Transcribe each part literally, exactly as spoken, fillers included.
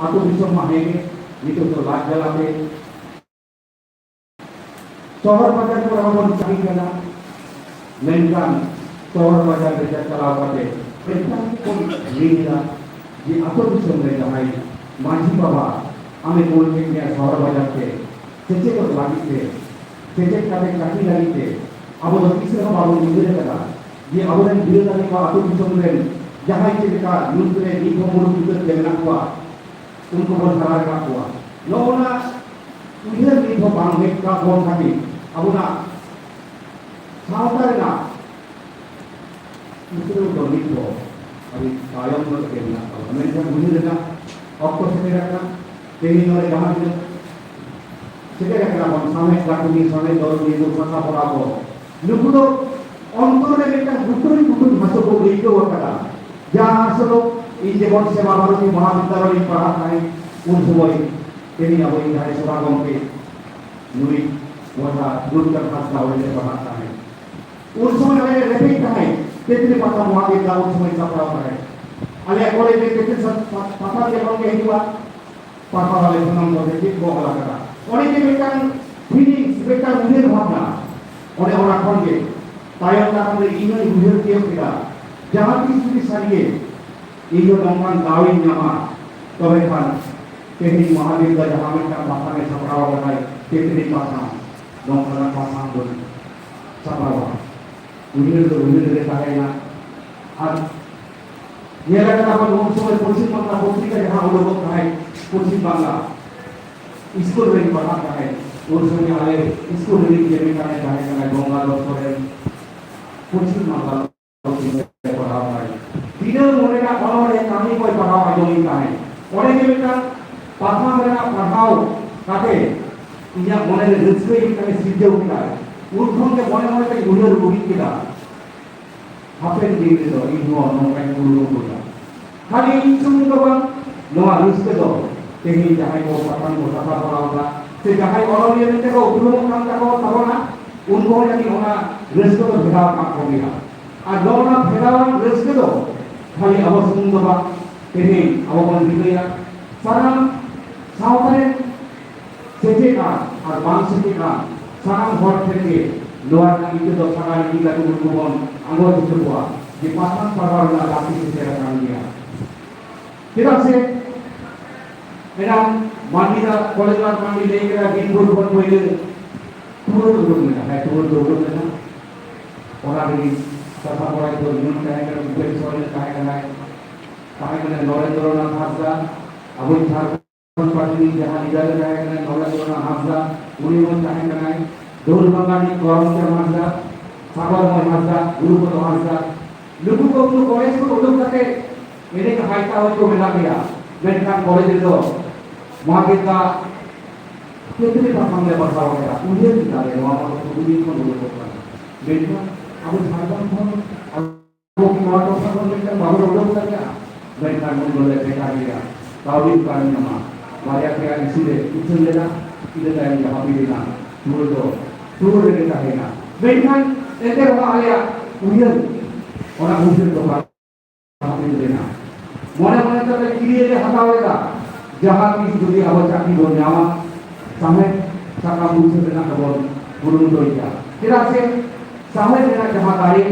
ᱟᱹᱛᱩ ᱫᱤᱥᱚᱢ ᱢᱟ ᱦᱮᱸᱜᱮ, ᱱᱤᱛᱚᱜ ᱫᱚ ᱞᱟᱡ ᱡᱟᱞᱟᱛᱮ ᱥᱚᱦᱚᱨ ᱵᱟᱡᱟᱨ ᱠᱚᱨᱮ ᱦᱚᱸᱵᱚᱱ ᱪᱟᱹᱠᱨᱤ ᱠᱟᱱᱟ, ᱢᱮᱱᱠᱷᱟᱱ ᱥᱚᱦᱚᱨ ᱵᱟᱡᱟᱨ ᱨᱮ ᱪᱟᱞᱟᱣ ᱠᱟᱛᱮ ᱢᱤᱫᱴᱟᱝ ᱜᱮᱵᱚᱱ ᱞᱟᱹᱭ ᱮᱫᱟ ᱡᱮ ᱟᱹᱛᱩ ᱫᱤᱥᱚᱢ ᱨᱮ ᱡᱟᱦᱟᱸᱭ ᱢᱟᱹᱡᱷᱤ ᱵᱟᱵᱟ ᱟᱢᱮ ᱠᱩᱞ ᱠᱮᱫ ᱢᱮᱭᱟ ᱥᱚᱦᱚᱨ ᱵᱟᱡᱟᱨ ᱛᱮ ᱥᱮᱪᱮᱫᱚᱜ ᱞᱟᱹᱜᱤᱫ ᱛᱮ, ᱥᱮᱪᱮᱫ ᱠᱟᱛᱮ ᱪᱟᱹᱠᱨᱤ ᱞᱟᱹᱜᱤᱫ ᱛᱮ ᱟᱵᱚ ᱫᱚ ᱛᱤᱥ ᱨᱮᱦᱚᱸ ᱵᱟᱵᱚᱱ ᱩᱭᱦᱟᱹᱨ ᱟᱠᱟᱫᱟ ᱡᱮ ᱟᱵᱚᱨᱮᱱ ᱵᱤᱨᱟᱹᱫᱟᱞᱤ ᱠᱚ ᱟᱹᱛᱩ ᱫᱤᱥᱚᱢ ᱨᱮᱱ ᱡᱟᱦᱟᱸᱭ ᱪᱮᱫ ᱞᱮᱠᱟ ᱧᱩᱛ ᱨᱮ ᱱᱤᱛ ᱦᱚᱸ ᱢᱩᱨᱩᱠ ᱧᱩᱛᱟᱹᱛ ᱛᱮ ᱢᱮᱱᱟᱜ ᱠᱚᱣᱟ, ᱩᱱᱠᱩ ᱵᱚᱱ ᱦᱟᱨᱟ ᱨᱟᱠᱟᱵ ᱠᱚᱣᱟ᱾ ᱱᱚᱜᱼᱚ ᱱᱟ ᱩᱭᱦᱟᱹᱨ ᱱᱤᱛ ᱦᱚᱸ ᱵᱟᱝ ᱦᱮᱡ ᱠᱟᱜ ᱵᱚᱱ ᱠᱷᱟᱹᱛᱤᱨ ᱟᱵᱚᱱᱟᱜ ᱥᱟᱶᱛᱟ ᱨᱮᱱᱟᱜ ᱩᱛᱱᱟᱹᱣ ᱫᱚ ᱱᱤᱛ ᱦᱚᱸ ᱟᱹᱰᱤ ᱛᱟᱭᱚᱢ ᱧᱚᱜ ᱨᱮᱜᱮ ᱢᱮᱱᱟᱜ ᱛᱟᱵᱚᱱᱟ᱾ ᱢᱮᱱᱠᱷᱟᱱ ᱩᱭᱦᱟᱹᱨ ᱨᱮᱱᱟᱜ ᱚᱠᱛᱚ ᱥᱮᱴᱮᱨ ᱟᱠᱟᱱᱟ᱾ ᱛᱮᱦᱮᱧ ᱱᱚᱰᱮ ᱡᱟᱦᱟᱸ ᱛᱤᱱᱟᱹᱜ ᱥᱮᱴᱮᱨ ᱟᱠᱟᱱᱟ ᱵᱚᱱ, ᱥᱟᱶᱦᱮᱫ ᱜᱟᱹᱠᱷᱩᱲᱤᱭᱟᱹ, ᱥᱟᱶᱦᱮᱫ ᱫᱚᱞ ᱱᱤᱭᱟᱹ ᱠᱚ ᱥᱟᱥᱟ ᱯᱚᱨᱟ ᱠᱚ, ᱱᱩᱠᱩ ᱫᱚ ᱚᱱᱛᱚᱨ ᱨᱮ ᱢᱤᱫᱴᱟᱝ ᱜᱩᱴᱩᱨᱤ ᱜᱩᱴᱩᱨ ᱦᱟᱹᱥᱩ ᱠᱚ ᱟᱹᱭᱠᱟᱹᱣ ᱟᱠᱟᱫᱟ᱾ ᱡᱟᱦᱟᱸ ᱦᱟᱹᱥᱩ ᱫᱚ ᱤᱧ ᱡᱮᱢᱚᱱ ᱥᱮᱵᱟ ᱵᱷᱟᱨᱚᱛᱤ ᱢᱚᱦᱟᱵᱤᱫᱽᱫᱟᱞᱚᱭ ᱨᱤᱧ ᱯᱟᱲᱦᱟᱜ ᱛᱟᱦᱮᱸᱫ, ᱩᱱ ᱥᱚᱢᱚᱭ ᱛᱮᱦᱮᱧ ᱟᱵᱚᱭᱤᱡ ᱡᱟᱦᱟᱸᱭ ᱥᱚᱵᱷᱟ ᱜᱚᱢᱠᱮ ᱱᱩᱭ ᱵᱚᱭᱦᱟ ᱫᱩᱨᱜᱟ ᱦᱟᱸᱥᱫᱟ ᱚᱸᱰᱮ ᱞᱮ ᱯᱟᱲᱦᱟᱜ ᱛᱟᱦᱮᱸᱫ᱾ ᱩᱱ ᱥᱚᱢᱚᱭ ᱟᱞᱮ ᱞᱮ ᱨᱮᱵᱮᱫ ᱛᱟᱦᱮᱸᱫ ᱛᱮᱛᱨᱤ ᱯᱟᱛᱷᱟ ᱢᱚᱦᱟᱵᱤᱫᱽᱫᱟ ᱩᱱ ᱥᱚᱢᱚᱭ ᱥᱟᱯᱲᱟᱣ ᱛᱟᱦᱮᱸᱫ᱾ ᱟᱞᱮᱭᱟᱜ ᱠᱚᱞᱮᱡᱽ ᱨᱮ ᱛᱮᱛᱨᱤ ᱯᱟᱛᱷᱟ ᱡᱚᱠᱷᱚᱱ ᱜᱮ ᱦᱤᱡᱩᱜᱼᱟ, ᱯᱟᱛᱷᱟ ᱟᱞᱮ ᱥᱟᱱᱟᱢ ᱠᱚᱛᱮ ᱪᱮᱫ ᱠᱚ ᱚᱞ ᱟᱠᱟᱫᱟ᱾ ᱚᱸᱰᱮ ᱡᱮ ᱢᱤᱫᱴᱟᱝ feelings, ᱢᱤᱫᱴᱟᱝ ᱩᱭᱦᱟᱹᱨ ᱵᱷᱟᱵᱽᱱᱟ, ᱚᱸᱰᱮ ᱚᱱᱟ ᱠᱷᱚᱱ ᱜᱮ ᱛᱟᱭᱚᱢ ᱫᱟᱨᱟᱢ ᱨᱮ ᱤᱧ ᱦᱚᱸᱧ ᱩᱭᱦᱟᱹᱨ ᱛᱤᱭᱳᱜ ᱠᱮᱫᱟ, ᱡᱟᱦᱟᱸ ᱛᱤᱥ ᱡᱩᱫᱤ ᱥᱟᱹᱨᱤᱜᱮ ᱤᱧ ᱦᱚᱸ ᱱᱚᱝᱠᱟᱱ ᱫᱟᱣ ᱤᱧ ᱧᱟᱢᱟ, ᱛᱚᱵᱮ ᱠᱷᱟᱱ ᱛᱮᱦᱮᱧ ᱢᱚᱦᱟᱵᱤᱨ ᱫᱚ ᱡᱟᱦᱟᱸ ᱢᱤᱫᱴᱟᱝ ᱯᱟᱛᱷᱟᱢ ᱮ ᱥᱟᱯᱲᱟᱣ ᱟᱠᱟᱫᱟᱭ, ᱛᱮᱛᱨᱤ ᱯᱟᱛᱷᱟᱢ, ᱱᱚᱝᱠᱟᱱᱟᱜ ᱯᱟᱛᱷᱟᱢ ᱵᱚᱱ ᱥᱟᱯᱲᱟᱣᱟ᱾ ᱩᱭᱦᱟᱹᱨ ᱫᱚ ᱩᱭᱦᱟᱹᱨ ᱨᱮᱜᱮ ᱛᱟᱦᱮᱸᱭᱮᱱᱟ᱾ ᱟᱨ ᱧᱮᱞ ᱟᱠᱟᱫᱟ ᱵᱚᱱ, ᱩᱱ ᱥᱚᱢᱚᱭ ᱯᱚᱪᱷᱤᱢ ᱵᱟᱝᱞᱟ ᱯᱚᱛᱨᱤᱠᱟ ᱡᱟᱦᱟᱸ ᱩᱰᱩᱠᱚᱜ ᱛᱟᱦᱮᱸᱫ, ᱯᱚᱪᱷᱤᱢ ᱵᱟᱝᱞᱟ ᱥᱠᱩᱞ ᱨᱮᱧ ᱯᱟᱲᱦᱟᱜ ᱛᱟᱦᱮᱸᱫ, ᱩᱱ ᱥᱚᱢᱚᱭ ᱟᱞᱮ ᱥᱠᱩᱞ ᱨᱤᱱᱤᱡ ᱡᱮ ᱢᱤᱫᱴᱟᱝ ᱮ ᱛᱟᱦᱮᱸ ᱠᱟᱱᱟ ᱜᱚᱝᱜᱟᱫᱷᱚᱨ ᱥᱚᱨᱮᱱ, ᱯᱚᱪᱷᱤᱢ ᱵᱟᱝᱞᱟ ᱯᱚᱛᱨᱤᱠᱟ ᱯᱟᱲᱦᱟᱣ ᱛᱟᱦᱮᱸᱫ᱾ ᱫᱤᱱᱟᱹᱢ ᱚᱸᱰᱮᱱᱟᱜ ᱚᱱᱚᱬᱦᱮ ᱠᱟᱹᱦᱱᱤ ᱠᱚᱭ ᱯᱟᱲᱦᱟᱣ ᱟᱸᱡᱚᱢᱤᱧ ᱛᱟᱦᱮᱸᱫ᱾ ᱚᱸᱰᱮ ᱜᱮ ᱢᱤᱫᱴᱟᱝ ᱯᱟᱛᱷᱟᱢ ᱨᱮᱱᱟᱜ ᱯᱟᱲᱦᱟᱣ ᱠᱟᱛᱮ ᱤᱧᱟᱹᱜ ᱢᱚᱱᱮ ᱨᱮ ᱨᱟᱹᱥᱠᱟᱹ ᱢᱤᱫᱴᱟᱝ ᱮ ᱥᱤᱨᱡᱟᱹᱣ ᱠᱮᱫᱟ᱾ ᱩᱱ ᱠᱷᱚᱱ ᱜᱮ ᱢᱚᱱᱮ ᱢᱚᱱᱮ ᱛᱮᱧ ᱩᱭᱦᱟᱹᱨ ᱩᱰᱩᱠ ᱠᱮᱫᱟ, ᱦᱟᱯᱮᱱ ᱫᱤᱱ ᱨᱮᱫᱚ ᱤᱧ ᱦᱚᱸ ᱱᱚᱝᱠᱟᱧ ᱠᱩᱨᱩᱢᱩᱴᱩᱭᱟ᱾ ᱠᱷᱟᱹᱞᱤ ᱤᱧ ᱥᱩᱢᱩᱝ ᱫᱚ ᱵᱟᱝ, ᱱᱚᱣᱟ ᱨᱟᱹᱥᱠᱟᱹ ᱫᱚ ᱛᱮᱦᱮᱧ ᱡᱟᱦᱟᱸᱭ ᱠᱚ ᱯᱟᱛᱷᱟᱢ ᱠᱚ ᱥᱟᱯᱲᱟᱣ ᱮᱫᱟ, ᱥᱮ ᱡᱟᱦᱟᱸᱭ ᱚᱱᱚᱞᱤᱭᱟᱹ ᱢᱮᱱᱛᱮ ᱠᱚ ᱩᱯᱨᱩᱢᱚᱜ ᱠᱟᱱ ᱛᱟᱠᱚ ᱛᱟᱵᱚᱱᱟ, ᱩᱱᱠᱩ ᱦᱚᱸ ᱡᱟᱹᱱᱤᱡ ᱚᱱᱟ ᱨᱟᱹᱥᱠᱟᱹ ᱫᱚ ᱵᱷᱮᱜᱟᱣ ᱟᱠᱟᱫ ᱠᱚᱜᱮᱭᱟ᱾ ᱟᱨ ᱱᱚᱜᱼᱚ ᱱᱟ ᱵᱷᱮᱜᱟᱣᱟᱱ ᱨᱟᱹᱥᱠᱟᱹ ᱫᱚ ᱠᱷᱟᱹᱞᱤ ᱟᱵᱚ ᱥᱩᱢᱩᱝ ᱫᱚ ᱵᱟᱝ, ᱛᱮᱦᱮᱧ ᱟᱵᱚ ᱵᱚᱱ ᱨᱤᱠᱟᱹᱭᱟ, ᱥᱟᱱᱟᱢ ᱥᱟᱶᱛᱟ ᱨᱮᱱ ᱥᱮᱪᱮᱫ ᱟᱱ ᱟᱨ ᱵᱟᱝ ᱥᱮᱪᱮᱫ ᱟᱱ ᱥᱟᱱᱟᱢ ᱦᱚᱲ ᱴᱷᱮᱱ ᱜᱮ ᱱᱚᱣᱟ ᱨᱮᱱᱟᱜ ᱤᱠᱟᱹ ᱫᱚ ᱥᱟᱜᱟᱲ ᱤᱫᱤ ᱠᱟᱛᱮ ᱩᱱᱠᱩ ᱵᱚᱱ ᱟᱸᱜᱚᱪ ᱦᱚᱪᱚ ᱠᱚᱣᱟ ᱡᱮ ᱯᱟᱛᱷᱟᱢ ᱯᱟᱲᱦᱟᱣ ᱨᱮᱱᱟᱜ ᱞᱟᱹᱠᱛᱤ ᱥᱮᱴᱮᱨ ᱟᱠᱟᱱ ᱜᱮᱭᱟ᱾ ᱪᱮᱫᱟᱜ ᱥᱮ ᱮᱱᱟᱝ ᱢᱟᱹᱱᱰᱤ ᱫᱟ, ᱠᱚᱞᱮᱡᱽ ᱨᱮᱱᱟᱜ ᱢᱟᱹᱱᱰᱤ ᱞᱟᱹᱭ ᱠᱮᱫᱟ, ᱫᱤᱱ ᱵᱷᱳᱨ ᱠᱷᱚᱱ ᱯᱳᱭᱞᱳ ᱴᱩᱣᱟᱹᱨ ᱩᱰᱩᱠ ᱞᱮᱱᱟ, ᱦᱮᱸ, ᱴᱩᱣᱟᱹᱨ ᱫᱚ ᱩᱰᱩᱠ ᱞᱮᱱᱟ᱾ ᱚᱱᱟ ᱨᱮᱜᱮ ᱠᱟᱛᱷᱟ ᱠᱚᱲᱟ ᱫᱚ ᱧᱩᱢ ᱛᱟᱦᱮᱸ ᱠᱟᱱᱟ, ᱩᱯᱮᱱ ᱥᱚᱨᱮᱱ ᱛᱟᱦᱮᱸ ᱠᱟᱱᱟᱭ, ᱛᱟᱦᱮᱸ ᱠᱟᱱᱟᱭ ᱱᱚᱨᱮᱱᱫᱨᱚᱱᱟᱛᱷ ᱦᱟᱸᱥᱫᱟ, ᱟᱵᱚ ᱡᱷᱟᱲᱠᱷᱚᱸᱰ ᱯᱟᱨᱴᱤ ᱨᱤᱱ ᱡᱟᱦᱟᱸ ᱞᱤᱰᱟᱨ ᱮ ᱛᱟᱦᱮᱸ ᱠᱟᱱᱟ ᱱᱚᱨᱮᱱᱫᱨᱚᱱᱟᱛᱷ ᱦᱟᱸᱥᱫᱟ, ᱩᱱᱤ ᱦᱚᱸ ᱛᱟᱦᱮᱸ ᱠᱟᱱᱟᱭ, ᱫᱟᱹᱣᱲ ᱵᱟᱝᱜᱟᱞᱤ ᱠᱚᱨᱚᱢᱪᱟᱸᱫᱽ ᱦᱟᱸᱥᱫᱟ, ᱥᱟᱜᱚᱨ ᱢᱚᱭ ᱦᱟᱸᱥᱫᱟ, ᱜᱩᱨᱩᱯᱚᱫᱚ ᱦᱟᱸᱥᱫᱟ, ᱱᱩᱠᱩ ᱠᱚ ᱩᱱᱠᱩ ᱠᱚᱞᱮᱡᱽ ᱠᱷᱚᱱ ᱩᱰᱩᱠ ᱠᱟᱛᱮ ᱮᱱᱮᱡ ᱦᱟᱭᱛᱟ ᱦᱚᱭᱛᱳ ᱢᱮᱱᱟᱜ ᱜᱮᱭᱟ, ᱢᱮᱱᱠᱷᱟᱱ ᱠᱚᱞᱮᱡᱽ ᱨᱮᱫᱚ ᱢᱚᱦᱟᱵᱤᱨᱫᱟ ᱪᱮᱛᱱᱤ ᱯᱟᱛᱷᱟᱢ ᱞᱮ ᱯᱟᱲᱦᱟᱣ ᱠᱮᱫᱟ, ᱩᱭᱦᱟᱹᱨ ᱠᱮᱫᱟ ᱞᱮ ᱱᱚᱣᱟ ᱢᱟ ᱥᱩᱫᱷᱩ ᱫᱤᱱ ᱠᱷᱚᱱ ᱩᱰᱩᱠᱚᱜ ᱠᱟᱱᱟ, ᱢᱮᱱᱠᱷᱟᱱ ᱟᱵᱚ ᱡᱷᱟᱲᱠᱷᱚᱸᱰ ᱠᱷᱚᱱ ᱟᱵᱚ ᱠᱤ ᱱᱚᱣᱟ ᱴᱚᱴᱷᱟ ᱠᱷᱚᱱ ᱢᱤᱫᱴᱟᱝ ᱵᱟᱵᱚᱱ ᱩᱰᱩᱠ ᱫᱟᱲᱮᱭᱟᱜᱼᱟ? ᱢᱮᱱᱠᱷᱟᱱ ᱩᱱ ᱫᱚᱞᱮ ᱵᱷᱮᱜᱟᱨ ᱜᱮᱭᱟ, ᱠᱟᱹᱣᱰᱤ ᱚᱠᱟᱨᱮ ᱧᱟᱢᱟ? ᱵᱟᱨᱭᱟ ᱯᱮᱭᱟ ᱤᱥᱤ ᱞᱮ ᱩᱪᱷᱟᱹᱱ ᱞᱮᱫᱟ, ᱤᱱᱟᱹ ᱛᱟᱭᱚᱢ ᱜᱮ ᱦᱟᱹᱯᱤᱫ ᱮᱱᱟ, ᱴᱩᱣᱟᱹᱨ ᱫᱚ ᱴᱩᱣᱟᱹᱨ ᱨᱮᱜᱮ ᱛᱟᱦᱮᱸᱭᱮᱱᱟ᱾ ᱢᱮᱱᱠᱷᱟᱱ ᱮᱱᱛᱮ ᱨᱮᱦᱚᱸ ᱟᱞᱮᱭᱟᱜ ᱩᱭᱦᱟᱹᱨ ᱚᱱᱟ ᱩᱭᱦᱟᱹᱨ ᱫᱚ ᱵᱟᱝ ᱦᱟᱹᱯᱤᱫ ᱞᱮᱱᱟ᱾ ᱢᱚᱱᱮ ᱢᱚᱱᱮ ᱛᱮᱞᱮ ᱠᱤᱨᱤᱭᱟᱹ ᱞᱮ ᱦᱟᱛᱟᱣ ᱞᱮᱫᱟ, ᱡᱟᱦᱟᱸ ᱛᱤᱥ ᱡᱩᱫᱤ ᱟᱵᱚ ᱪᱟᱹᱠᱨᱤ ᱵᱚᱱ ᱧᱟᱢᱟ, ᱥᱟᱶᱦᱮᱫ ᱥᱟᱠᱟᱢ ᱩᱪᱷᱟᱹᱱ ᱨᱮᱱᱟᱜ ᱫᱚᱵᱚᱱ ᱠᱩᱨᱩᱢᱩᱴᱩᱭᱮᱫᱟ᱾ ᱪᱮᱫᱟᱜ ᱥᱮ ᱥᱟᱶᱦᱮᱫ ᱨᱮᱱᱟᱜ ᱡᱟᱦᱟᱸ ᱫᱟᱲᱮ,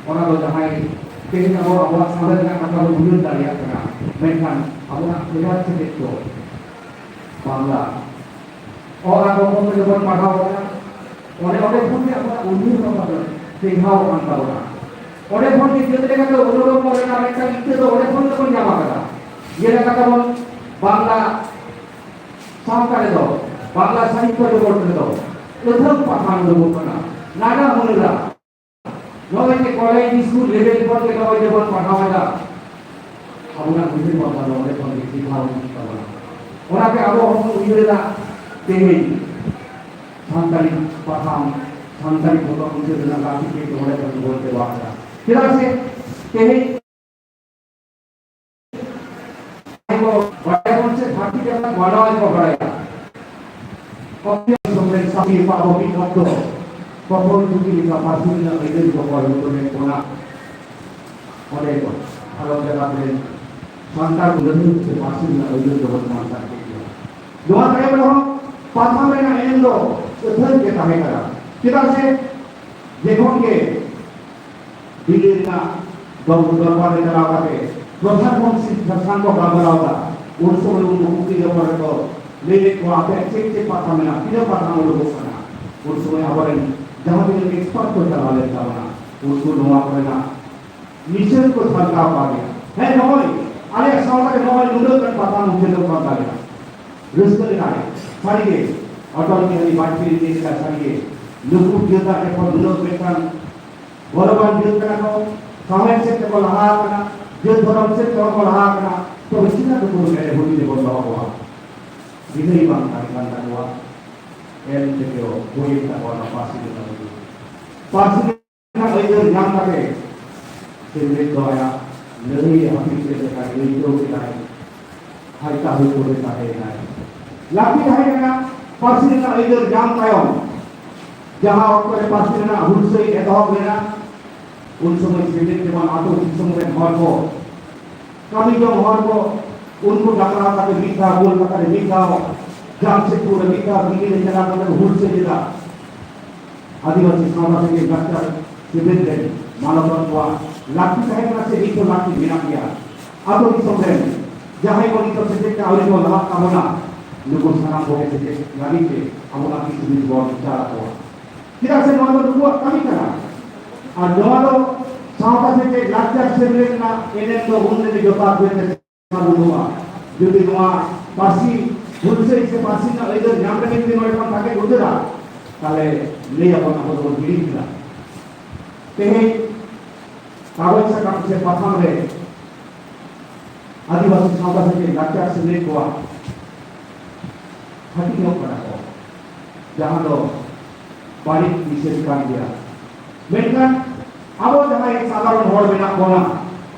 ᱚᱱᱟ ᱫᱚ ᱡᱟᱦᱟᱸᱭ ᱛᱮᱦᱮᱧ ᱟᱵᱚ ᱟᱵᱚᱣᱟᱜ ᱥᱟᱶᱦᱮᱫ ᱨᱮᱱᱟᱜ ᱠᱟᱛᱷᱟ ᱵᱚᱱ ᱩᱭᱦᱟᱹᱨ ᱫᱟᱲᱮᱭᱟᱜ ᱠᱟᱱᱟ, ᱢᱮᱱᱠᱷᱟᱱ ᱟᱵᱚᱱᱟᱜ ᱯᱷᱮᱰᱟᱛ ᱥᱮᱪᱮᱫ ᱫᱚ ᱵᱟᱝᱞᱟ ᱚᱞ ᱟᱨ ᱨᱚᱲ ᱠᱚ ᱡᱚᱠᱷᱚᱱ ᱯᱟᱲᱦᱟᱣ ᱠᱟᱱᱟ, ᱚᱸᱰᱮ, ᱚᱸᱰᱮ ᱠᱷᱚᱱ ᱜᱮ ᱟᱵᱚᱱᱟᱜ ᱩᱭᱦᱟᱹᱨ ᱵᱷᱟᱵᱽᱱᱟ ᱫᱚ ᱪᱮᱸᱜᱷᱟᱣ ᱟᱠᱟᱱ ᱛᱟᱵᱚᱱᱟ᱾ ᱚᱸᱰᱮ ᱠᱷᱚᱱ ᱜᱮ ᱡᱟᱹᱛ ᱞᱮᱠᱟᱛᱮ ᱩᱱᱩᱨᱚᱢ ᱨᱮᱱᱟᱜ ᱢᱤᱫᱴᱟᱝ ᱤᱛᱟᱹ ᱫᱚ ᱚᱸᱰᱮ ᱠᱷᱚᱱ ᱜᱮᱵᱚᱱ ᱧᱟᱢ ᱟᱠᱟᱫᱟ᱾ ᱡᱮᱞᱮᱠᱟ ᱛᱟᱵᱚᱱ ᱵᱟᱝᱞᱟ ᱥᱟᱶᱛᱟ ᱨᱮᱫᱚ, ᱵᱟᱝᱞᱟ ᱥᱟᱦᱤᱛᱛᱚ ᱡᱚᱜᱚᱛ ᱨᱮᱫᱚ ᱟᱹᱛᱷᱟᱹᱢ ᱯᱟᱛᱷᱟᱢ ᱩᱰᱩᱠᱚᱜ ᱠᱟᱱᱟ, ᱱᱟᱱᱟ ᱦᱩᱱᱟᱹᱨᱟᱜ᱾ ᱱᱚᱜᱼᱚᱭ ᱡᱮ ᱠᱚᱞᱮᱡᱽ, ᱥᱠᱩᱞ ᱞᱮᱵᱮᱞ ᱠᱷᱚᱱ ᱜᱮ ᱱᱚᱜᱼᱚᱭ ᱡᱮᱵᱚᱱ ᱯᱟᱲᱦᱟᱣ ᱮᱫᱟ, ᱟᱵᱚᱱᱟᱜ ᱩᱭᱦᱟᱹᱨ ᱵᱷᱟᱵᱽᱱᱟ ᱫᱚ ᱚᱸᱰᱮ ᱠᱷᱚᱱ ᱜᱮ ᱪᱮᱸᱜᱷᱟᱣ ᱦᱤᱡᱩᱜ ᱛᱟᱵᱚᱱᱟ᱾ ᱚᱱᱟᱛᱮ ᱟᱵᱚ ᱦᱚᱸᱵᱚᱱ ᱩᱭᱦᱟᱹᱨ ᱮᱫᱟ, ᱛᱮᱦᱮᱧ ᱥᱟᱱᱛᱟᱲᱤ ᱯᱟᱛᱷᱟᱢ, ᱥᱟᱱᱛᱟᱲᱤ ᱯᱚᱛᱚᱵ ᱩᱪᱷᱟᱹᱱ ᱨᱮᱱᱟᱜ ᱞᱟᱹᱠᱛᱤ ᱪᱮᱫ ᱫᱚ ᱚᱸᱰᱮ ᱠᱷᱚᱱ ᱜᱮᱵᱚᱱ ᱪᱟᱵᱟ ᱠᱮᱫᱟ᱾ ᱪᱮᱫᱟᱜ ᱥᱮ ᱛᱮᱦᱮᱧ ᱵᱟᱲᱟᱭᱟᱵᱚᱱ ᱥᱮ ᱫᱷᱟᱹᱨᱛᱤ ᱨᱮᱱᱟᱜ ᱢᱟᱱᱣᱟ ᱜᱮᱠᱚ ᱵᱟᱲᱟᱭᱟ᱾ ᱚᱠᱛᱚ ᱥᱚᱢᱚᱭ ᱥᱟᱹᱯᱤ ᱮᱢᱟ ᱵᱚ ᱢᱤᱫ ᱚᱠᱛᱚ, ᱛᱚᱠᱷᱚᱱ ᱡᱩᱫᱤ ᱞᱮᱠᱟ ᱯᱟᱹᱨᱥᱤ ᱨᱮᱱᱟᱜ ᱟᱹᱭᱫᱟᱹᱨᱤ ᱠᱚ ᱠᱚᱭ ᱦᱚᱴᱚ ᱞᱮᱱ ᱵᱚᱱᱟ, ᱚᱸᱰᱮ ᱠᱚ ᱟᱞᱚ ᱪᱟᱞᱟᱜ ᱨᱮᱱ ᱥᱟᱱᱛᱟᱲ ᱠᱚ ᱞᱟᱹᱜᱤᱫ ᱛᱮ ᱯᱟᱹᱨᱥᱤ ᱨᱮᱱᱟᱜ ᱟᱹᱭᱫᱟᱹᱨ ᱫᱚᱵᱚᱱ ᱵᱟᱧᱪᱟᱣ ᱠᱮᱫ ᱜᱮᱭᱟ᱾ ᱱᱚᱣᱟ ᱛᱟᱭᱚᱢ ᱨᱮᱦᱚᱸ ᱯᱟᱛᱷᱟᱢ ᱨᱮᱱᱟᱜ ᱮᱱᱮᱢ ᱫᱚ ᱟᱹᱛᱷᱟᱹᱱ ᱜᱮ ᱛᱟᱦᱮᱸ ᱠᱟᱱᱟ᱾ ᱪᱮᱫᱟᱜ ᱥᱮ ᱡᱮᱠᱷᱚᱱ ᱜᱮ ᱫᱤᱞᱞᱤ ᱨᱮᱱᱟᱜ ᱫᱚ-, ᱫᱚᱨᱵᱟᱨ ᱨᱮ ᱪᱟᱞᱟᱣ ᱠᱟᱛᱮ ᱯᱨᱚᱥᱟᱫ ᱵᱚᱝᱥᱤ ᱥᱟᱥᱟᱝ ᱠᱚ ᱜᱟᱞᱢᱟᱨᱟᱣ ᱮᱫᱟ, ᱩᱱ ᱥᱚᱢᱚᱭ ᱩᱱᱠᱩ ᱠᱩᱠᱞᱤ ᱨᱚᱯᱚᱲ ᱨᱮᱠᱚ ᱞᱟᱹᱭ ᱞᱮᱫ ᱠᱚᱣᱟ, ᱟᱯᱮᱭᱟᱜ ᱪᱮᱫ ᱪᱮᱫ ᱯᱟᱛᱷᱟᱢ ᱢᱮᱱᱟᱜᱼᱟ, ᱛᱤᱱᱟᱹᱜ ᱯᱟᱛᱷᱟᱢ ᱩᱰᱩᱠᱚᱜ ᱠᱟᱱᱟ? ᱩᱱ ᱥᱚᱢᱚᱭ ᱟᱵᱚᱨᱮᱱ ᱡᱟᱦᱟᱸ ᱛᱤᱱᱟᱹᱜ expert ᱠᱚ ᱪᱟᱞᱟᱣ ᱞᱮᱱ ᱛᱟᱵᱚᱱᱟ, ᱩᱱᱠᱩ ᱱᱚᱣᱟ ᱠᱚᱨᱮᱱᱟᱜ ᱱᱤᱥᱟᱹᱱ ᱠᱚ ᱥᱟᱞᱴᱟᱣ ᱠᱟᱜ ᱜᱮᱭᱟ᱾ ᱦᱮᱸ, ᱱᱚᱜᱼᱚᱭ ᱟᱞᱮᱭᱟᱜ ᱥᱟᱶᱛᱟ ᱨᱮ ᱱᱚᱜᱼᱚᱭ ᱱᱩᱱᱟᱹᱜ ᱜᱟᱱ ᱯᱟᱛᱷᱟᱢ ᱩᱪᱷᱟᱹᱱᱚᱜ ᱠᱟᱱ ᱛᱟᱞᱮᱭᱟ᱾ ᱨᱟᱹᱥᱠᱟᱹ ᱞᱮᱠᱟ ᱜᱮ᱾ ᱥᱟᱹᱨᱤ ᱜᱮ, ᱚᱴᱚᱞ ᱵᱤᱦᱟᱨᱤ ᱵᱟᱡᱽᱯᱮᱭᱤ ᱞᱟᱹᱭ ᱞᱮᱠᱟ ᱥᱟᱹᱨᱤ ᱜᱮ, ᱱᱩᱠᱩ ᱡᱟᱹᱛᱟᱜ ᱡᱚᱠᱷᱚᱱ ᱱᱩᱱᱟᱹᱜ ᱢᱤᱫᱴᱟᱝ ᱜᱚᱨᱚᱵᱟᱱ ᱡᱟᱹᱛ ᱠᱟᱱᱟ ᱠᱚ, ᱥᱟᱶᱦᱮᱫ ᱥᱮᱫ ᱛᱮᱠᱚ ᱞᱟᱦᱟ ᱟᱠᱟᱱᱟ, ᱡᱟᱹᱛ ᱫᱷᱚᱨᱚᱢ ᱥᱮᱫ ᱛᱮᱦᱚᱸ ᱠᱚ ᱞᱟᱦᱟ ᱟᱠᱟᱱᱟ, ᱛᱚᱵᱮ ᱪᱮᱫᱟᱜ ᱱᱩᱠᱩ ᱫᱚ ᱮᱲᱮ ᱦᱩᱰᱤᱧ ᱨᱮᱵᱚᱱ ᱫᱚᱦᱚ ᱠᱚᱣᱟ? ᱵᱤᱫᱟᱹᱭ ᱵᱟᱝ ᱛᱟᱦᱮᱸ ᱠᱟᱱ ᱛᱟᱠᱚᱣᱟ᱾ ᱮᱱ ᱛᱮᱜᱮ ᱦᱩᱭᱮᱱ ᱛᱟᱠᱚᱣᱟ ᱚᱱᱟ ᱯᱟᱹᱨᱥᱤ ᱨᱮᱱᱟᱜ ᱩᱫᱩᱜ᱾ ᱯᱟᱹᱨᱥᱤ ᱨᱮᱱᱟᱜ ᱟᱹᱭᱫᱟᱹᱨ ᱧᱟᱢ ᱠᱟᱛᱮ ᱥᱮᱢᱞᱮᱫ ᱫᱚ ᱟᱭᱟᱜ ᱞᱟᱹᱲᱦᱟᱹᱭ ᱦᱟᱹᱯᱤᱫ ᱞᱮᱫ ᱞᱮᱠᱟᱭ ᱟᱹᱭᱠᱟᱹᱣ ᱠᱮᱫᱟᱭ᱾ ᱦᱟᱞᱠᱟ ᱦᱩᱭ ᱠᱚᱨᱮ ᱛᱟᱦᱮᱸᱭᱮᱱᱟᱭ᱾ ᱞᱟᱹᱠᱛᱤ ᱛᱟᱦᱮᱸ ᱠᱟᱱᱟ ᱯᱟᱹᱨᱥᱤ ᱨᱮᱱᱟᱜ ᱟᱹᱭᱫᱟᱹᱨ ᱧᱟᱢ ᱛᱟᱭᱚᱢ, ᱡᱟᱦᱟᱸ ᱚᱠᱛᱚ ᱨᱮ ᱯᱟᱹᱨᱥᱤ ᱨᱮᱱᱟᱜ ᱦᱩᱞᱥᱟᱹᱭ ᱮᱛᱚᱦᱚᱵ ᱞᱮᱱᱟ, ᱩᱱ ᱥᱚᱢᱚᱭ ᱥᱮᱢᱞᱮᱫ ᱡᱮᱢᱚᱱ ᱟᱹᱛᱩ ᱫᱤᱥᱚᱢ ᱨᱮᱱ ᱦᱚᱲ ᱠᱚ, ᱠᱟᱹᱢᱤ ᱡᱚᱝ ᱦᱚᱲ ᱠᱚ, ᱩᱱᱠᱩ ᱰᱟᱠᱨᱟᱣ ᱠᱟᱛᱮ ᱢᱤᱫ ᱫᱷᱟᱣ, ᱠᱳᱞᱠᱟᱛᱟ ᱨᱮ ᱢᱤᱫ ᱫᱷᱟᱣ, ᱡᱟᱢᱥᱮᱫᱽᱯᱩᱨ ᱨᱮ ᱢᱤᱫ ᱫᱷᱟᱣ, ᱫᱤᱞᱞᱤ ᱨᱮ ᱪᱟᱞᱟᱣ ᱠᱟᱛᱮ ᱦᱩᱞᱥᱟᱹᱭ ᱞᱮᱫᱟ᱾ ᱟᱹᱫᱤᱵᱟᱹᱥᱤ ᱥᱟᱶᱛᱟ ᱥᱮᱪᱮᱫ ᱞᱟᱠᱪᱟᱨ ᱥᱮᱵᱮᱫ ᱨᱮ ᱢᱟᱱᱚᱛᱟᱱ ᱠᱚᱣᱟᱜ ᱞᱟᱹᱠᱛᱤ ᱛᱟᱦᱮᱸ ᱠᱟᱱᱟ ᱥᱮ ᱱᱤᱛ ᱦᱚᱸ ᱞᱟᱹᱠᱛᱤ ᱢᱮᱱᱟᱜ ᱜᱮᱭᱟ᱾ ᱟᱹᱛᱩ ᱫᱤᱥᱚᱢ ᱨᱮᱱ ᱡᱟᱦᱟᱸᱭ ᱠᱚ ᱱᱤᱛᱚᱜ ᱥᱮᱪᱮᱫ ᱛᱮ ᱟᱹᱣᱨᱤ ᱠᱚ ᱞᱟᱦᱟᱜ ᱛᱟᱵᱚᱱᱟ, ᱱᱩᱠᱩ ᱥᱟᱱᱟᱢ ᱠᱚᱜᱮ ᱥᱮᱪᱮᱫ ᱞᱟᱹᱜᱤᱫ ᱛᱮ ᱟᱵᱚᱱᱟᱜ ᱠᱤᱪᱷᱩ ᱫᱤᱱ ᱵᱚᱱ ᱵᱤᱪᱟᱨ ᱟᱠᱚᱣᱟ᱾ ᱪᱮᱫᱟᱜ ᱥᱮ ᱱᱚᱣᱟ ᱫᱚ ᱱᱩᱠᱩᱣᱟᱜ ᱠᱟᱹᱢᱤ ᱠᱟᱱᱟ᱾ ᱟᱨ ᱱᱚᱣᱟ ᱫᱚ ᱥᱟᱶᱛᱟ ᱥᱮᱪᱮᱫ ᱞᱟᱠᱪᱟᱨ ᱥᱮᱵᱮᱫ ᱨᱮᱱᱟᱜ ᱮᱱᱮᱢ ᱫᱚ ᱩᱱ ᱨᱮᱜᱮ ᱡᱚᱛᱷᱟᱛ ᱢᱮᱱᱛᱮ ᱵᱟᱹᱱᱩᱜᱼᱟ᱾ ᱡᱩᱫᱤ ᱱᱚᱣᱟ ᱯᱟᱹᱨᱥᱤ ᱦᱩᱞᱥᱟᱹᱭ ᱥᱮ ᱯᱟᱹᱨᱥᱤ ᱨᱮᱱᱟᱜ ᱟᱹᱭᱫᱟᱹᱨ ᱧᱟᱢ ᱞᱟᱹᱜᱤᱫ ᱡᱩᱫᱤ ᱱᱚᱰᱮ ᱠᱷᱚᱱ ᱵᱷᱟᱜᱮ ᱩᱫᱷᱟᱹᱨᱟ, ᱛᱟᱦᱞᱮ ᱞᱟᱹᱭ ᱟᱵᱚᱱ ᱟᱵᱚ ᱫᱚᱵᱚᱱ ᱦᱤᱲᱤᱧ ᱠᱮᱫᱟ᱾ ᱛᱮᱦᱮᱧ ᱠᱟᱜᱚᱡᱽ ᱥᱟᱠᱟᱢ ᱥᱮ ᱯᱟᱛᱷᱟᱢ ᱨᱮ ᱟᱹᱫᱤᱵᱟᱹᱥᱤ ᱥᱟᱶᱛᱟ ᱥᱮᱪᱮᱫ ᱞᱟᱠᱪᱟᱨ ᱥᱮᱢᱞᱮᱫ ᱠᱚᱣᱟᱜ ᱦᱟᱹᱴᱤᱧᱚᱜ ᱠᱟᱱᱟ ᱠᱚ, ᱡᱟᱦᱟᱸ ᱫᱚ ᱵᱟᱹᱲᱤᱡ ᱵᱤᱥᱮᱥ ᱠᱟᱱ ᱜᱮᱭᱟ᱾ ᱢᱮᱱᱠᱷᱟᱱ ᱟᱵᱚ ᱡᱟᱦᱟᱸᱭ ᱥᱟᱫᱷᱟᱨᱚᱱ ᱦᱚᱲ ᱢᱮᱱᱟᱜ ᱵᱚᱱᱟ,